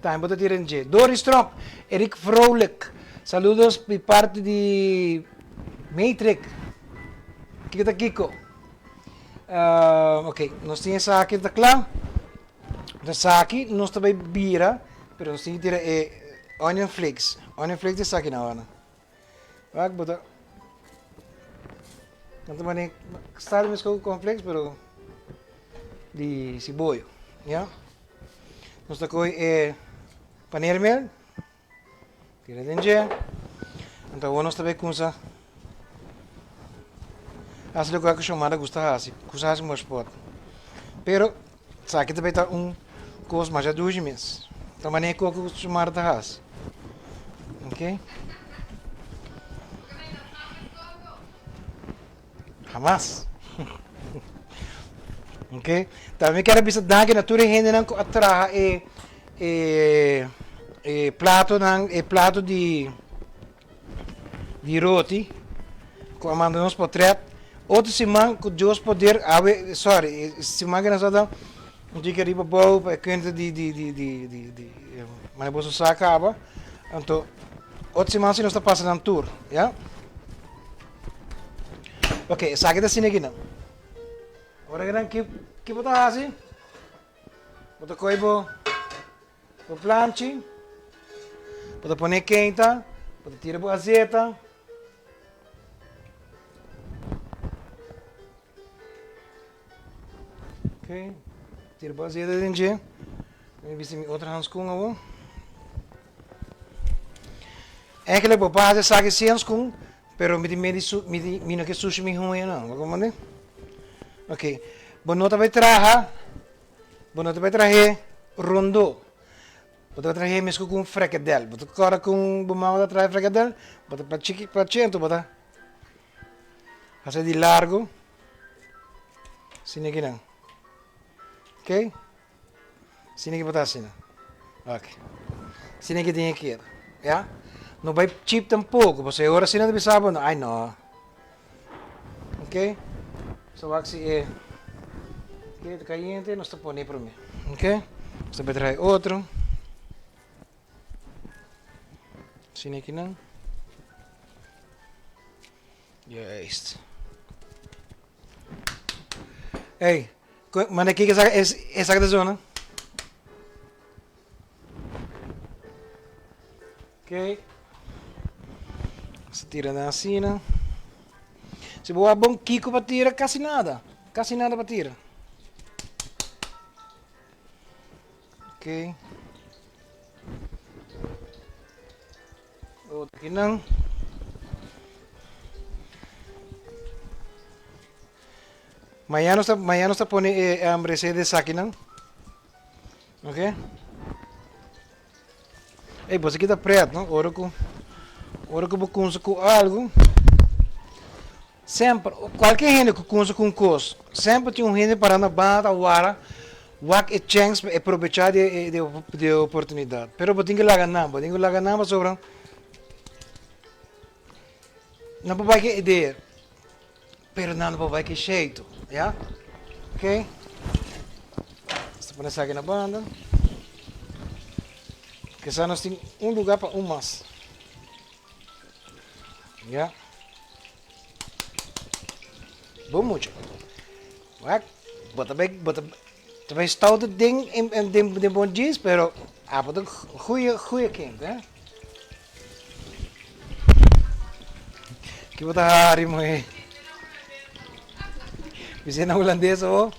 Tambe bo ta tira den dje. Doris Tromp, Erik Vrolijk. Saludos di parti di Matrix. Kiko ta kiko? Ok, nos tin esaki ta kla. Esaki nos ta bai bira, pero nos tin ki tira e onion flakes. Onion flakes ta esaki nan ora. Wak bo ta Nan ta mane style mesco cu cornflakes pero di siboyo, ya. Nos ta coge e paneermeel, tira den dje, anto awor nos ta bay cunsa haci loke cu Xiomara gusta haci, cusa haci moshpot. Pero. Esaki ta bay ta un kos masha dushi mes. Ta manera ku ku Xiomara ta hasi. Ok. Hamas. Ok. Tambe mi kier a bisa danki na tur e hendenan ku a traha e e e platonan, e plato di di roti ku a manda nos potret. Otro siman ku Dios poder awe sorry e siman ku nos a da un tiki riba bou pa e kuenta di di di di di di mane boso sa kaba. Anto otro siman si nos ta pasa nan tur ya. Ok esaki ta asina kinan. Ora kinan ki ki bo ta hasi? Bo ta kohe bo Bo planchi, bo ta pone keinta, bo ta tira bo azeta. Ok, tira bo azeta den dje. Mi bisti mi otro hanskun awor. Eigenlijk bo por hasi esaki sin hanskun, pero mi tin miedu di su, mi tin, mi no ke sushi mi huña no, bo comprende? Ok, bo no ta bai traha. Bo no ta bai trah'é rondó. Bo ta bai trah'é mesku ku un frekadèl. Bo ta kòrda kon bo mama ta traha e frekadèl? Bo ta chiki pa chento bo ta hasié di largu asina kinan. Oke? Asina ki bo ta hasi nan. Oke. Asina ki tin e keda. Ya? No bai chip tampoko pasobra e ora asina ta bisa bo, ai no. Ok, so wak si e keda cayente nos ta pone prome. Ok, nos ta bai trae otro. Asina aki nan. Juist. Ey, manda kiko esaki ta zona? Ok. Nos tira nan asina. Si bo wak bon kiko pa tira, kasi nada. Kasi nada pa tira. Ok. Otro kinan. Mañana nos ta, mañana nos ta pone e um, receta de sakinan. Ok. Ey, boso kita pret, no? Ora ku, ora ku bo kunsa ku algu, semper, kualke hende ku kunsa ku un kos, semper tin un hende pará na banda ta wara, wak e chèns pa e probechá di e di e oportunidat. Pero bo tin ku laga nan, bo tin ku laga nan pasobra nan por bai ku e idea, pero nan no por bai ku e sheitu, ya? Ok. Nos ta pone esaki na banda. Kisa nos tin un lugar pa un mas. Ya. Bon mucha. Wak, bo ta bai, bo ta, ta bai stout den, den, den bon jeans, pero abo ta goeie, goeie kind, hè. Ki bo ta hari muhé? Bis'é na hulandes awo.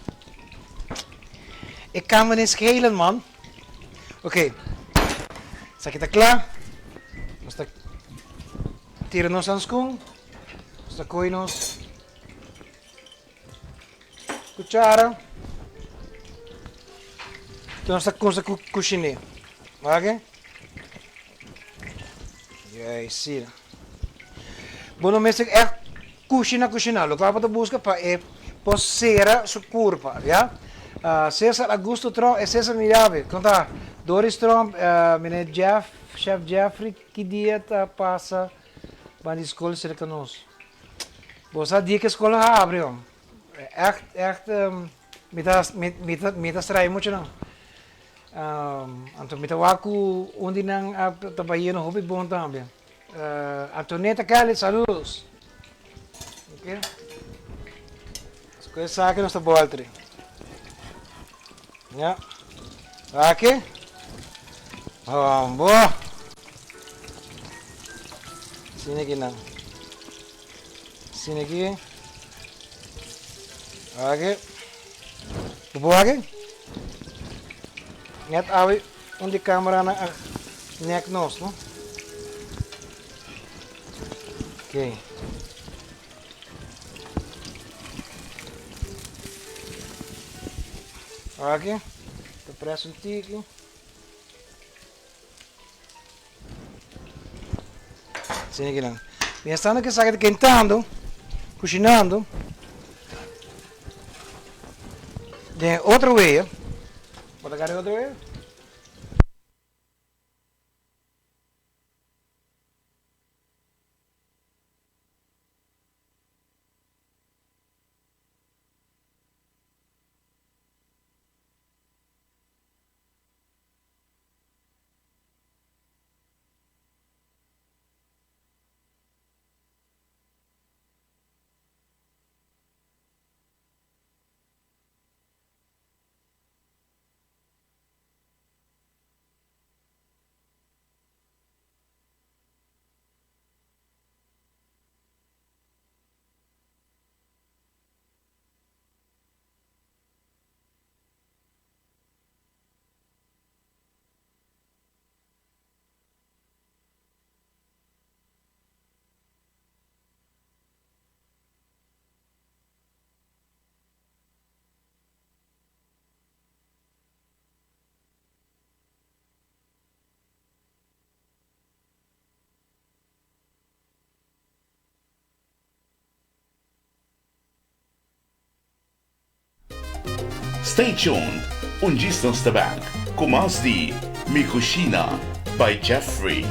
E kan me niet schelen man. Oké, esaki ta kla. Nos ta tira nos hanskun. Nos ta kohe nos kuchara. Nos ta kumsa ku kushiné. Oké? Juist. Bo no mester ègt kushina kushina. Loke bo ta buska pa e por sera su kurpa, ya. Cesar Augusto Tromp e Cesar Miyabe, kon ta? Doris Tromp, meneer Jeff, Chef Jeffrey ki dia ta pasa ban di skol serka nos? Bo sa dia ke skol a habri hom. Ègt ègt mi ta mi ta strai muchu nan. Anto mi ta wak ku un di nan a ta bayendo hopi bon tambe. Antoneta Kelly, saludos. Ok. So ku esaki nos ta boltri. Ya. Aki. Hombo. Sini aki nan. Sini aki. Aki. Bo aki? Net awe un di cameranan a nek nos, no? Ok. Aki, ta press un tiki. Asina ki nan. Mientras tanto ku esaki ta kentando, kushinando, den otro wea, bo ta agarra e otro wea? Stay tuned, un djis nos ta back ku mas di Mi Cushina by Jeffrey.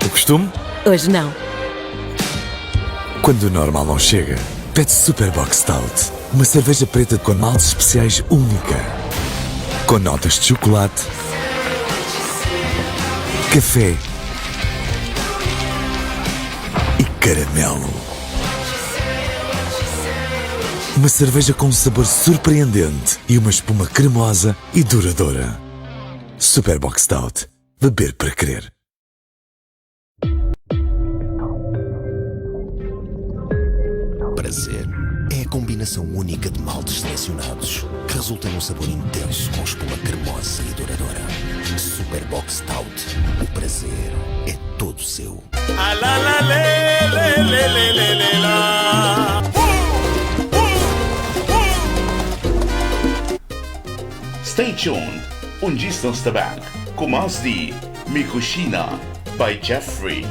O costume? Hoje não. Quando o normal não chega, pede Super Bock Stout. Uma cerveja preta com maltes especiais única. Com notas de chocolate, café e caramelo. Uma cerveja com um sabor surpreendente e uma espuma cremosa e duradoura. Super Bock Stout. Beber para querer. Prazer é a combinação única de maltes selecionados que resulta num sabor intenso com espuma cremosa e duradoura. Super Bock Stout. O prazer é todo seu. A la la le le le le le le la. Stay tuned, un djis nos ta back ku mas di Mi Cushina by Jeffrey.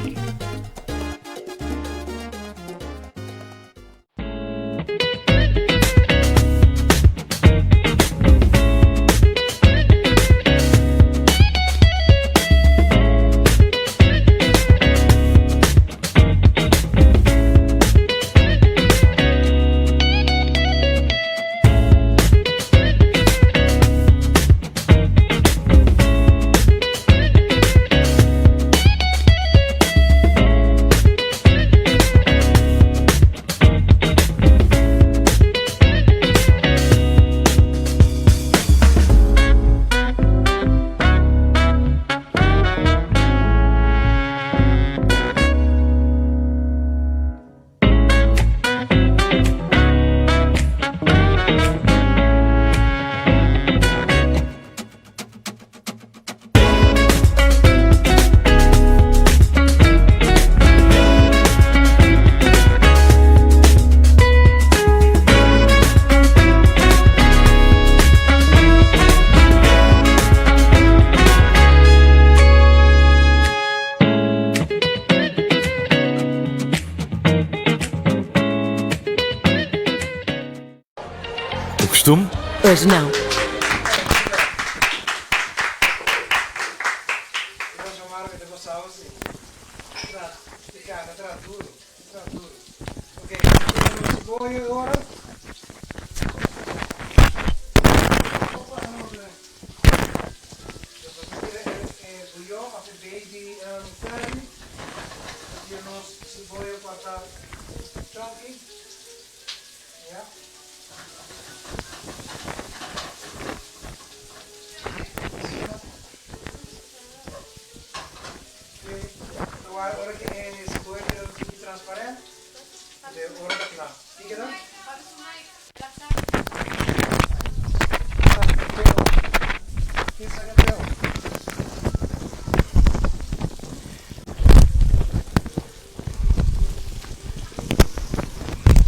Hoje não.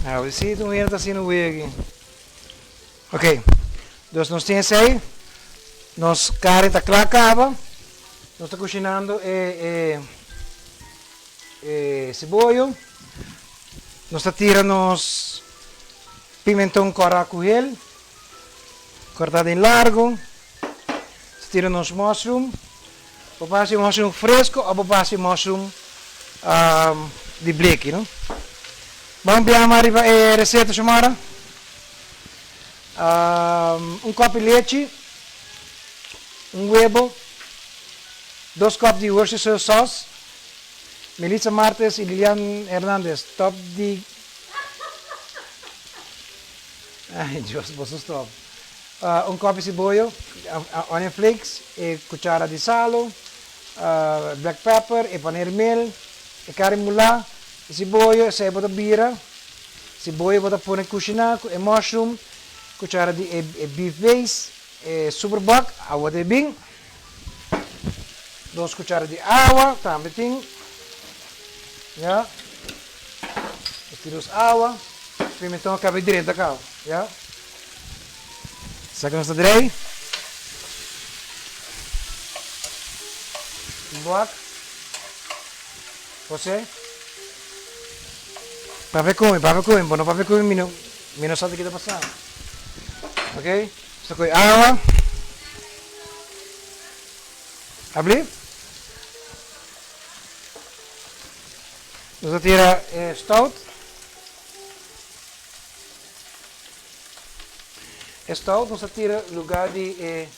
Ah, si un hende ta haciendo wea aki. Ok, dus nos tin esey. Nos carne ta cla caba. Nos ta cushinando e e e ceboyo. Nos ta tira nos pimenton cora cu hel, corta den largo. Nos ta tira nos mushroom. Bo por haci mushroom fresco of bo por haci mushroom di bleki, no. Ban biaha riba e receta, Xiomara. Un kop di lechi, un webo, dos kop di Worcestershire sauce, Melissa Martes y Lilian Hernandez, top di Ay Dios, boso stop. Un kop di siboyo, onion flakes, e cuchara di salo, black pepper, e paneermeel, e kari mulá, e siboyo, esei bo ta bira. Siboyo bo ta pone kushiná ku e mushroom, kuchara di e beef base, e superbak, awa ta e bin, dos kuchara di awa tambe tin, ya, nos tira nos awa, pimentón a kaba e drenta kaba, ya, esaki nos ta drei, un bak, José. Papia ku mi, papia ku mi, bo no papia ku mi, mi no, mi no sa di ki ta pasando. Ok, sta koe awa. Abli. Nos ta tira e stout. E stout nos ta tira lugar di e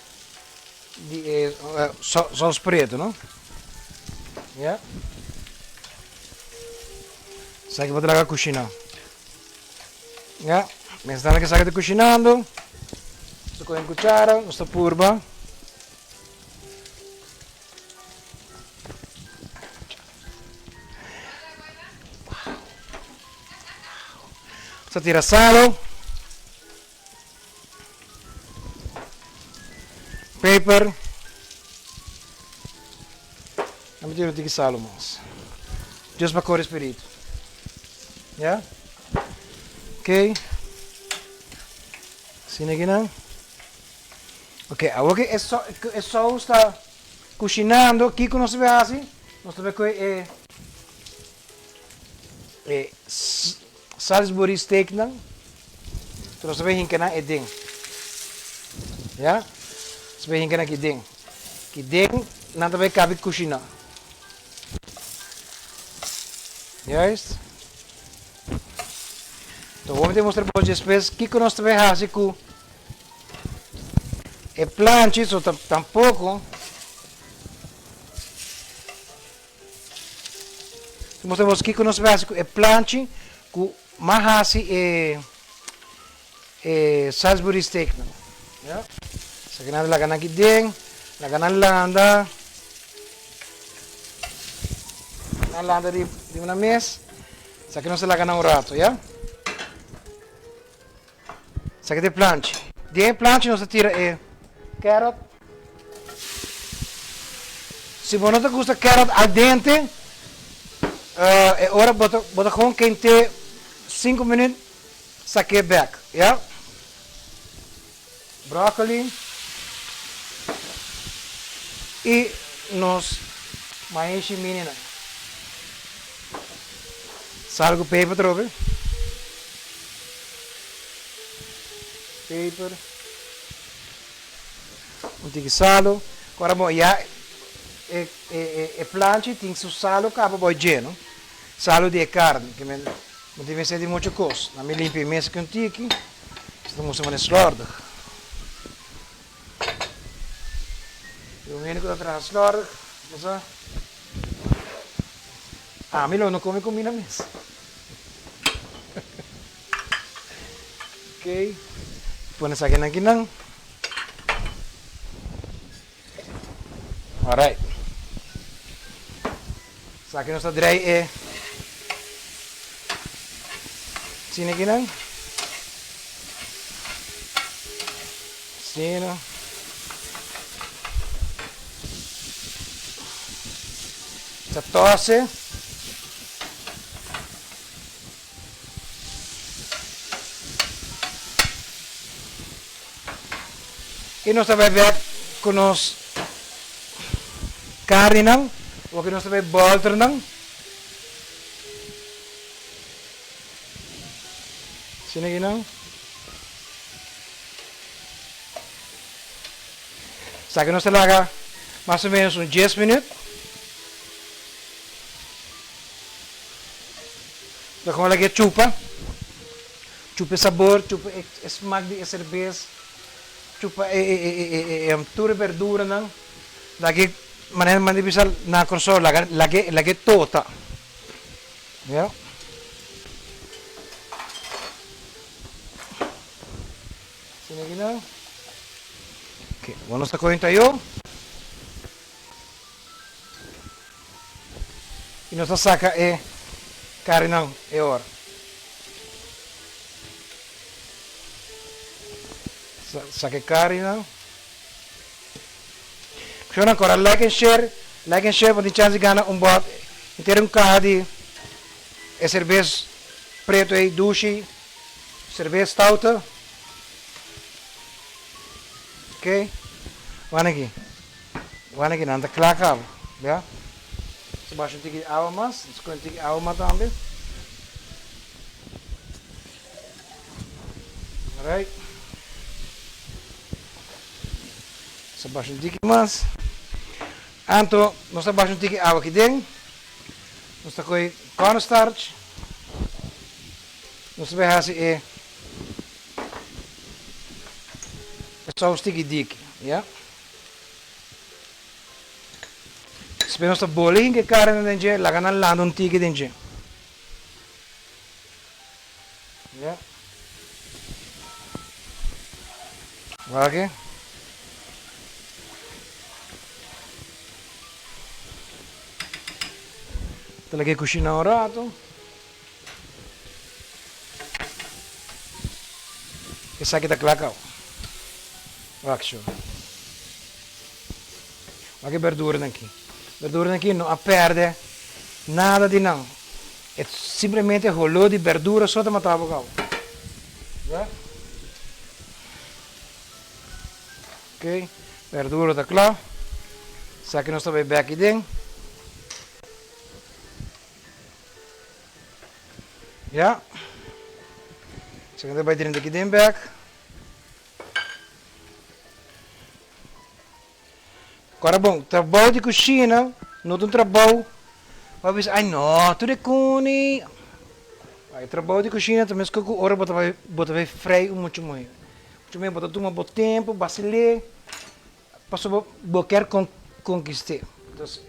di e saus preto, no? Ya. Esaki bo ta laga kushiná. Ya, mientras tanto esaki ta kushinando, nos ta kohe un kuchara, nos ta purba. Nos ta tira salo. Peper. Dame tira un tiki salo mas. Just pa kore spiritu. Ya? Ok. Asina aki nan. Ok, awor ke e sous ta kushinando, kiko nos ta bai hasi? Nos ta bai kohe e e Salisbury steak nan, nos ta bay hinca nan e den. Ya, nos ta bay hinca nan aki den. Aki den nan ta bay cabe cushina. Juist. Enton bo mi ta mustra bo despues kico nos ta bay haci cu e planchi, so tampoco. Ta mustra bos kiko nos ta hasi ku e planchi ku m'a hasi e e Salisbury steak nan. Ya. Esaki nan ta laga nan aki den, laga nan landa, nan landa riba nan mes. Esaki nos ta laga nan un rato, ya. Esaki ta e planchi. Den e planchi nos ta tira e carrot. Si bo no ta gusta carrot al dente, e ora bo ta bo ta gewoon kent'é sinku minüt, sak'é bèk, ya. Broccoli i nos maishi mininan. Sal ku peper trobe. Peper. Un tiki salo. Ku ora bo ya e e e planchi tin su salo kaba bo dje no. Salo di e karni ke men no tin mester di muchu kos. Na mi limpia e mesa ku un tiki, esei ta mustra manera slòrdig. I un hende ku ta traha slòrdig, bo sa, ami lo no kome kumida mes. Ok, pone esaki nan kinan. Alright. Esaki nos ta drei e sine kinan. Sino. Ta tose. I nos ta bai bek ku nos karninan, oke nos ta bai bòlter nan. Asina aki nan. Esaki nos ta laga mas o menos un dies minüt. Ta kon lag'é chupa, chupa e sabor, chupa e smak di e serbes, chupa e tur e berduranan, lag'é manera nan di bisa na Kòrsou laga lag'é lag'é tota, ya. Asina aki nan. Oke, bo nos ta kohe un tayó. I nos ta saka e karinan e ora. Saka e karinan. Shownan kora like and share, like and share pa tin chance di gana un bòt henter un kaha di e serbes pretu ei dushi, serbes stout. Ok, wak aki. Wak aki nan ta kla kaba, ya. Nos ta basha un tiki di awa mas, nos ta kohe un tiki awa mas tambe. Alright. Nos ta basha un tiki mas. Anto nos ta basha un tiki awa aki den. Nos ta kohe cornstarch. Nos ta bai hasi e saus tiki diki, ya. Despues nos ta boli hinka e karne den dje, laga nan landa un tiki den dje. Ya. Wak aki. Ta laga e kushina un rato. Esaki ta kla kau. Wak sho. Wak e berduranan aki. Berduranan aki no a perde nada di nan. E simplemente holó di berdura so ta mata bo kau. Ya. Ok, berdura ta kla. Esaki nos ta bai bek aden. Ya. Esaki ta bai drenta aki den bek. Kora bon, trabou di kushina no ta un trabou pa bisa ai no, tur e kuni. E trabou di kushina ta meskos ku ora bo ta bai bo ta bai frei un mucha muhé. Mucha muhé bo ta tuma bo tempu, basil'é pasobra bo kier konkist'é. Entonces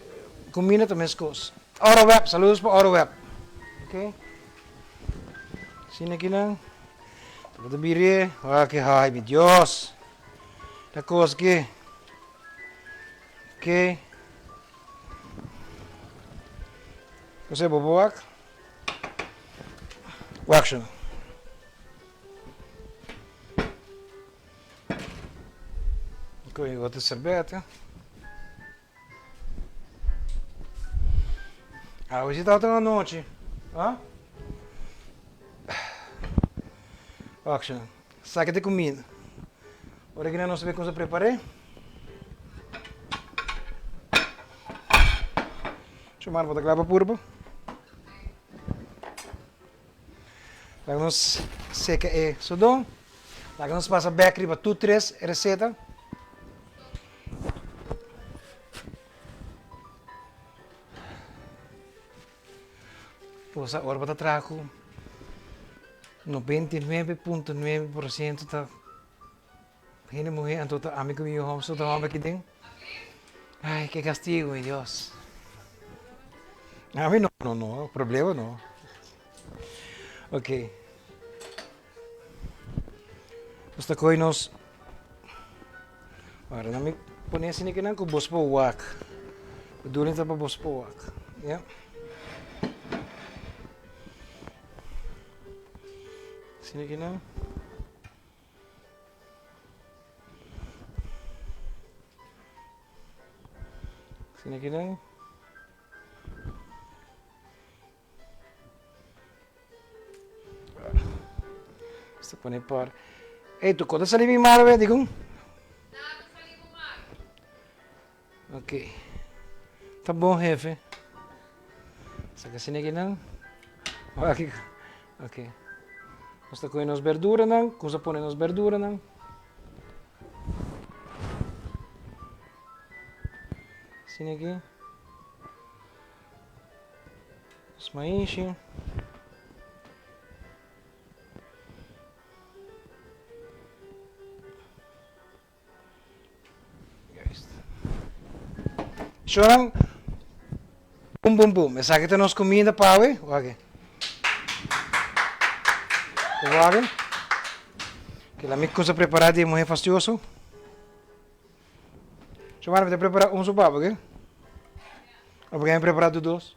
kuminda ta meskos. Oroweb, saludos pa Oroweb. Ok. Asina kinan. Tabata bir'é, wak ai mi Dios. Ta kos ki. Ok. Kos e bobo wak? Wak shon. Koe otro serbete. Awe si tabata anochi. Ha? Wak shon. Saki ta kumida. Ora ki nan no sabe kon sa prepar'é. Chumar bo ta kla pa purba? Laga nos seka e sodon. Laga nos pasa bek riba tur tres reseta. Bo sa ora bo ta traha ku 99.9% ta hende muhé anto ta ami ku mi yu hòmber so ta hòmber aki den. Ai ke kastigu mi Dios. Ami no no no problema no. Ok. Nos ta kohe nos Ora nan mi pone asina kinan ku bos por wak. Bedoeling ta pa bos por wak. Ya. Asina kinan. Asina kinan. Nos ta pone por. Ey, tu kota sali mi malo be, dikon? Nada sali bo malo. Ok. Ta bon, jefe. Saka asina akinan. Wak. Ok. Nos ta kohe nos berduranan, kumsa pone nos berduranan. Asina aki. Nos maishi. Juist. Shonan, bum bum bum. Esaki ta nos comida pa awe. Wak. Wak. Kila mi cosa prepara di mujer fastioso. Shomara, mi ta prepara un sopa, oké? Of bo ken prepara tur dos?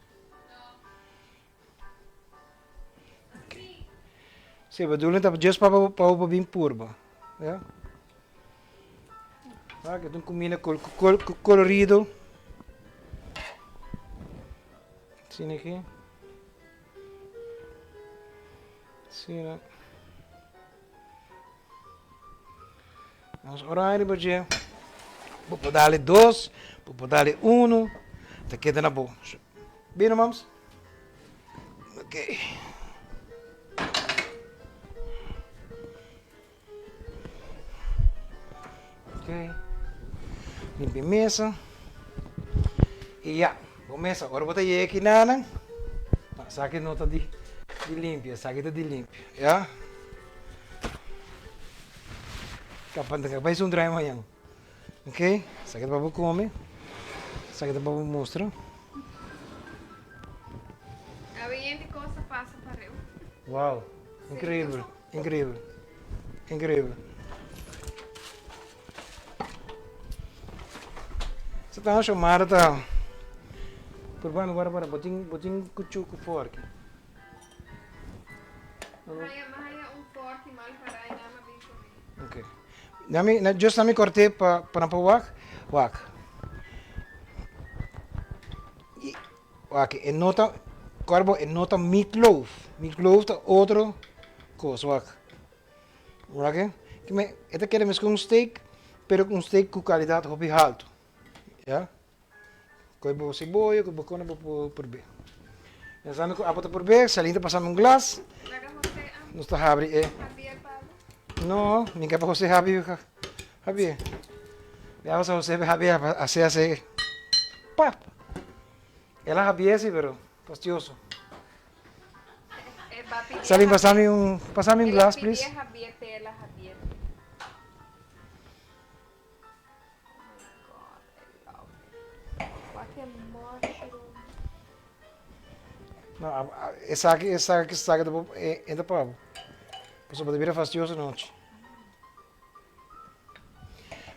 Okay. Sí, bedoeling ta just pa pa pa bin purba. Ja. Ah, que un comida col col colorido. Sien aquí. Sien. Nos ora riba dje. Bo por dale dos, bo por dale uno. Ta keda na bo. Bira mams. Ok. Ok. Limpia mesa. I ya, bo mesa. Ora bo ta yega aki nanan, esaki no ta di limpia, esaki ta di limpia. Ya. Kapa esun trae mañan. Ok, esaki ta pa bo come, esaki ta pa bo mustra. Awe yende cos a pasa pareu. Wow, increíble, increíble, increíble. Sa ta Xiomara ta probando guarda guarda bo tin bo tin cuchu cu forki. Haya haya un forki mal para y nada bin cu mi. Ok. Nami, na, just nami korté pa, pa nan por wak. Wak. I, wak, e no ta, kòrda bo, e no ta meatloaf. Meatloaf ta otro kos, wak. Wak e. Kime, e ta keda meskos un steak, pero un steak ku kalidat hopi haltu. Ya. Koe bo cebolla, koe bo kone bo por probé. Pensando ku abo ta probé, Celine ta pasando un glas. Nos ta habri e. No, mi ke pa Jose habi Javier. Ya Jose Jose Javier hace hace. Pap. El a Javier sí, pero fastioso. Celine, pasame un, pasame un glas, please. No, esaki, esaki, esaki ta bo, e ta pa bo. Pasobra bo ta bira fastioso anochi.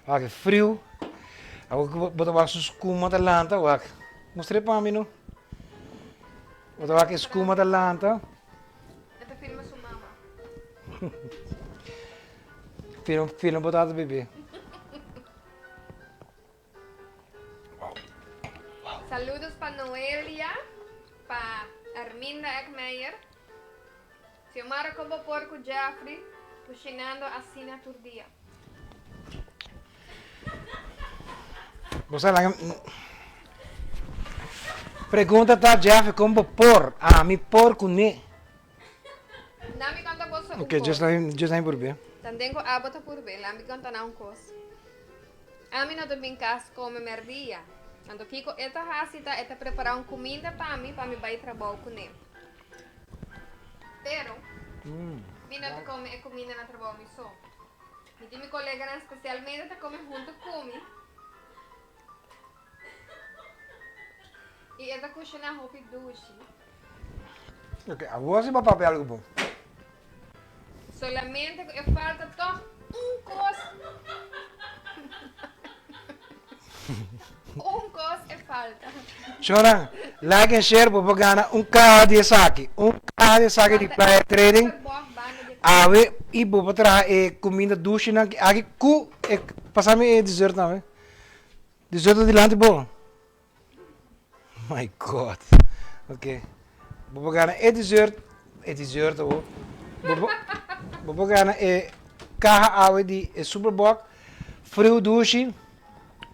Wak e friu. Awor ku bo ta wak su skuma ta lanta, wak. Mustr'é pa mi no. Bo ta wak e skuma ta lanta. E ta filma su mama. Filma, filma bo tata bebé. Saludos pa Noelia, pa Arminda Eckmeyer. Xiomara con bo por cu Jeffrey cushinando asina tur dia. Bo sa laga Pregunta ta Jeffrey con bo por, ami por cu ne. Nami conta boso un Ok, just cos. laga just laga purbe. Tanden cu abo ta purbe, lami conta nan un cos. Ami no ta bin cas come merdia. Anto kico e ta haci ta e ta prepara un cuminda pa mi pa mi bay trabou cune. Pero, mi no ta come e cuminda na trabou mi so. Mi tin mi coleganan specialmente ta come hunto cu mi. Y e ta cushina hopi dushi. Ok, awor si bo papia algo bon. Solamente cu e falta toch un cos. Un cos e falta. Shonan, like en share bo por gana un caha di esaki. Un caha di esaki di Playa Trading. Awe y bo por traha e cuminda dushinan aki cu e pasami e dessert tambe. Dessert ta dilanti bo. My God. Ok. Bo por gana e dessert, e dessert bo. Bo bo por gana e caha awe di e Superboc, friu dushi.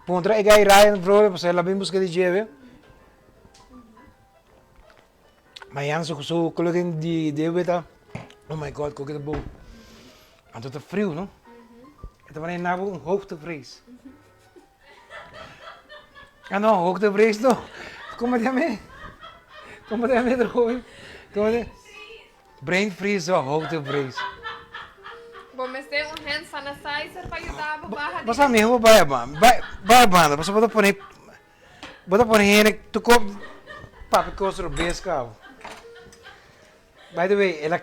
Puntra e guy Ryan Vrolijk, pasobra el a bin busca di djebe. Mañana su su clothing di debe ta, oh my God, koke ta bon. Anto ta friu, no? E ta manera nabo un hoogtevrees. Ah no, hoogtevrees no. Como te llama? Como te llama joven? Como te? Brain freeze o hoogtevrees. Bo mester un hand sanitizer pa yuda bo baha di. Bo sa miho bo bai banda. Bai bai banda, pasobra bo ta pone bo ta pone hende tu kop papia kos robes kaba. By the way, el a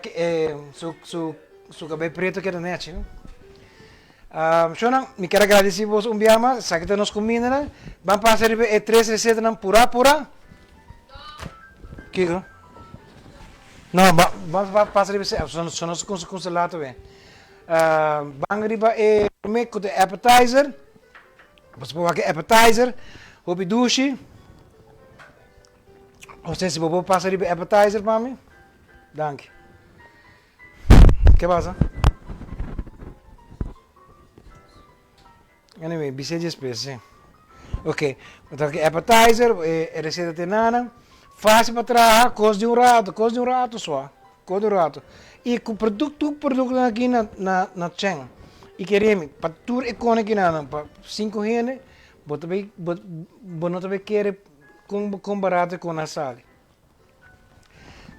su su su kabei preto keda nechi no. Shownan, mi kier a gradisi boso un bia mas, esaki ta nos kumindanan. Ban pasa riba e tres resetanan purá purá. Kiko? No, ban pasa riba esei, so nos a kunsa later we. Ban riba e promé ku ta e appetizer. Boso por wak e appetizer, hopi dushi. José, si bo por pasa riba e appetizer pa mi? Danki. Ke pasa? Anyway, bis'é despues, sí. Ok, bo ta wak e appetizer, e receta te nana. Fácil pa traha, kos di un rato, kos di un rato sua, kos di un rato. I ku produkto, tur produktonan aki na na na chen. I kere mi, pa tur e kone kinanan, pa sinku hende, bo ta bay, bo bo no ta bay kere Kon kon barato e kon a sali.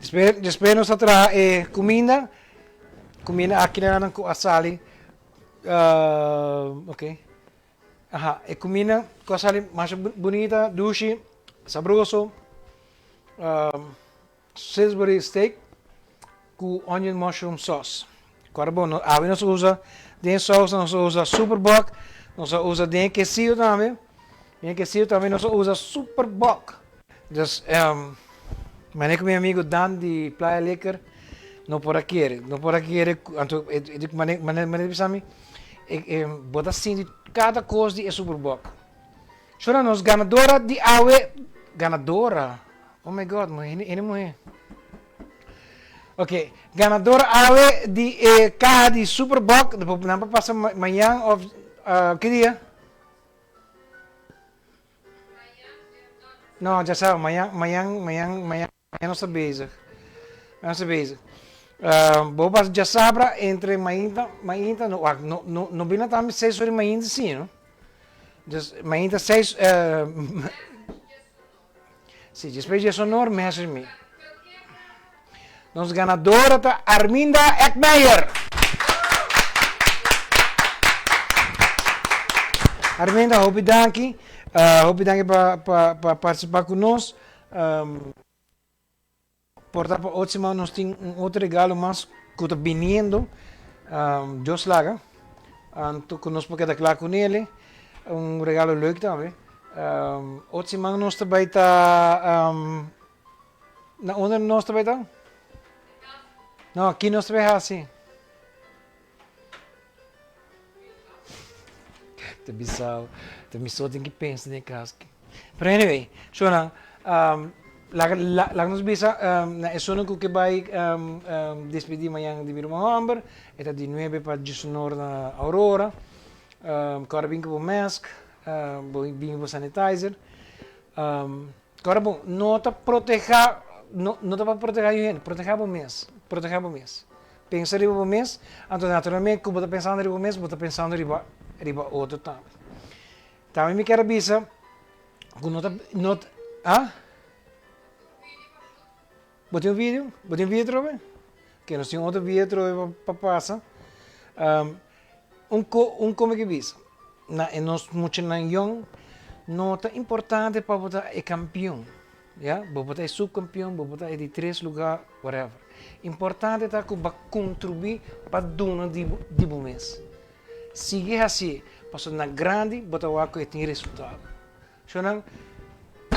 Despues despues nos a traha e kuminda, kuminda aki nan ku a sali ok aha e kuminda ku a sali masha bunita dushi sabroso Salisbury steak ku onion mushroom sauce. Kòrda bon, awe nos a usa den e saus nos a usa Superbok, nos a usa den e quesillo tambe, den e quesillo tambe nos a usa Superbok. Dus mane ku mi amigo Dan di Playa Liquor no por a kere, no por a kere, anto e di mane mane mane bisa mi bo ta sinti kada kos di e Superbok. Shona nos ganadora di awe, ganadora, oh my God, muhe, hende muhe. Ok, ganadora awe di e kaha di Superboc, nan por pasa mañan of uh, ki dia? No, ya sabe, mañan, mañan, mañan, mañan. Mañana nos ta bezig. Mañana nos ta bezig. Uh, bo pas djasabra entre mainta, mainta, no, wak, no, no, no bina tambe seis ora mainta sí, no? Dus mainta seis, uh, sí, después djes honor, message mi. Nos ganadora ta Arminda Eckmeyer. Arminda, hopi danki. Uh, hopi danki pa, pa, pa participa ku nos. Por ta pa otro siman nos tin un otro regalo mas ku ta biniendo, Dios laga, anto ku nos por keda kla ku nele, un regalo leuk tambe. Otro siman nos ta bai ta, na unda nos ta bai ta? No, ki nos ta bai hasi? Ta bisao, ta mi so tin ki pensa den e kas aki. Pero anyway, shownan, laga laga nos bisa na esunnan ku ke bai despedí mañan di mi ruman hòmber, e ta di nuebe pa diesunor na Aurora. Kòrda bin ku bo mask, bo bin ku bo sanitizer. Kòrda bon, no ta protehá, no no ta pa protehá yu hende, protehá bo mes, protehá bo mes. Pensa riba bo mes, anto naturalmente ku bo ta pensando riba bo mes, bo ta pensando riba riba otro tambe. Tambe mi kier a bisa ku no ta no ta ah? Bo tin un video? Bo tin un video atrobe? Ke nos tin otro bia atrobe pa pasa. Un ko un kome ke bisa, na e nos muchanan yòn no ta importante pa bo ta e kampion, ya, bo por ta e supkampion, bo por ta e di tres lugá, whatever. Importante ta ku bo a kontribuí pa duna di bo di bo mes. Sigui hasié, pasobra na grandi bo ta wak ku e tin resultado. Shownan,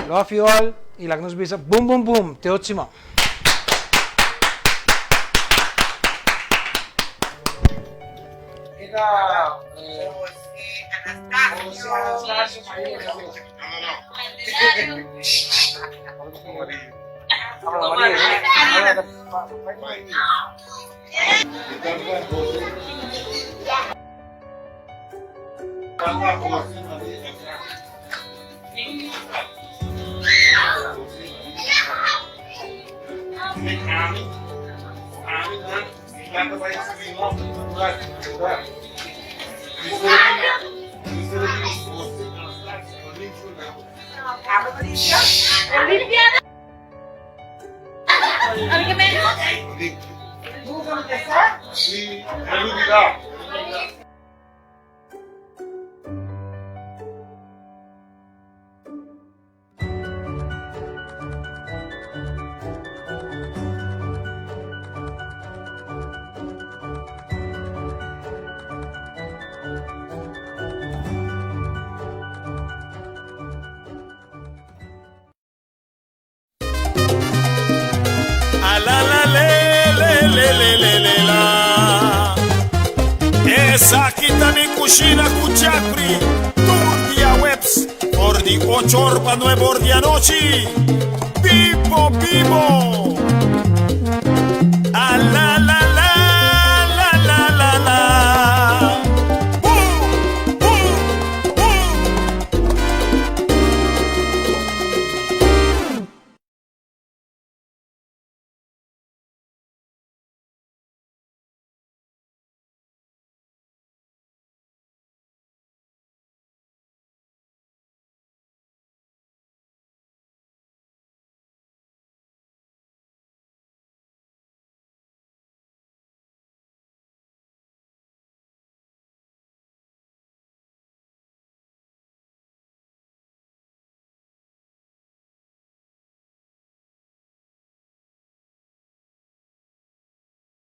love you all y laga nos bisa boom boom boom te otro siman. Esaki ta mi kushina ku Jeffrey tur dia weps for di ocho or pa nuebe or di anochi.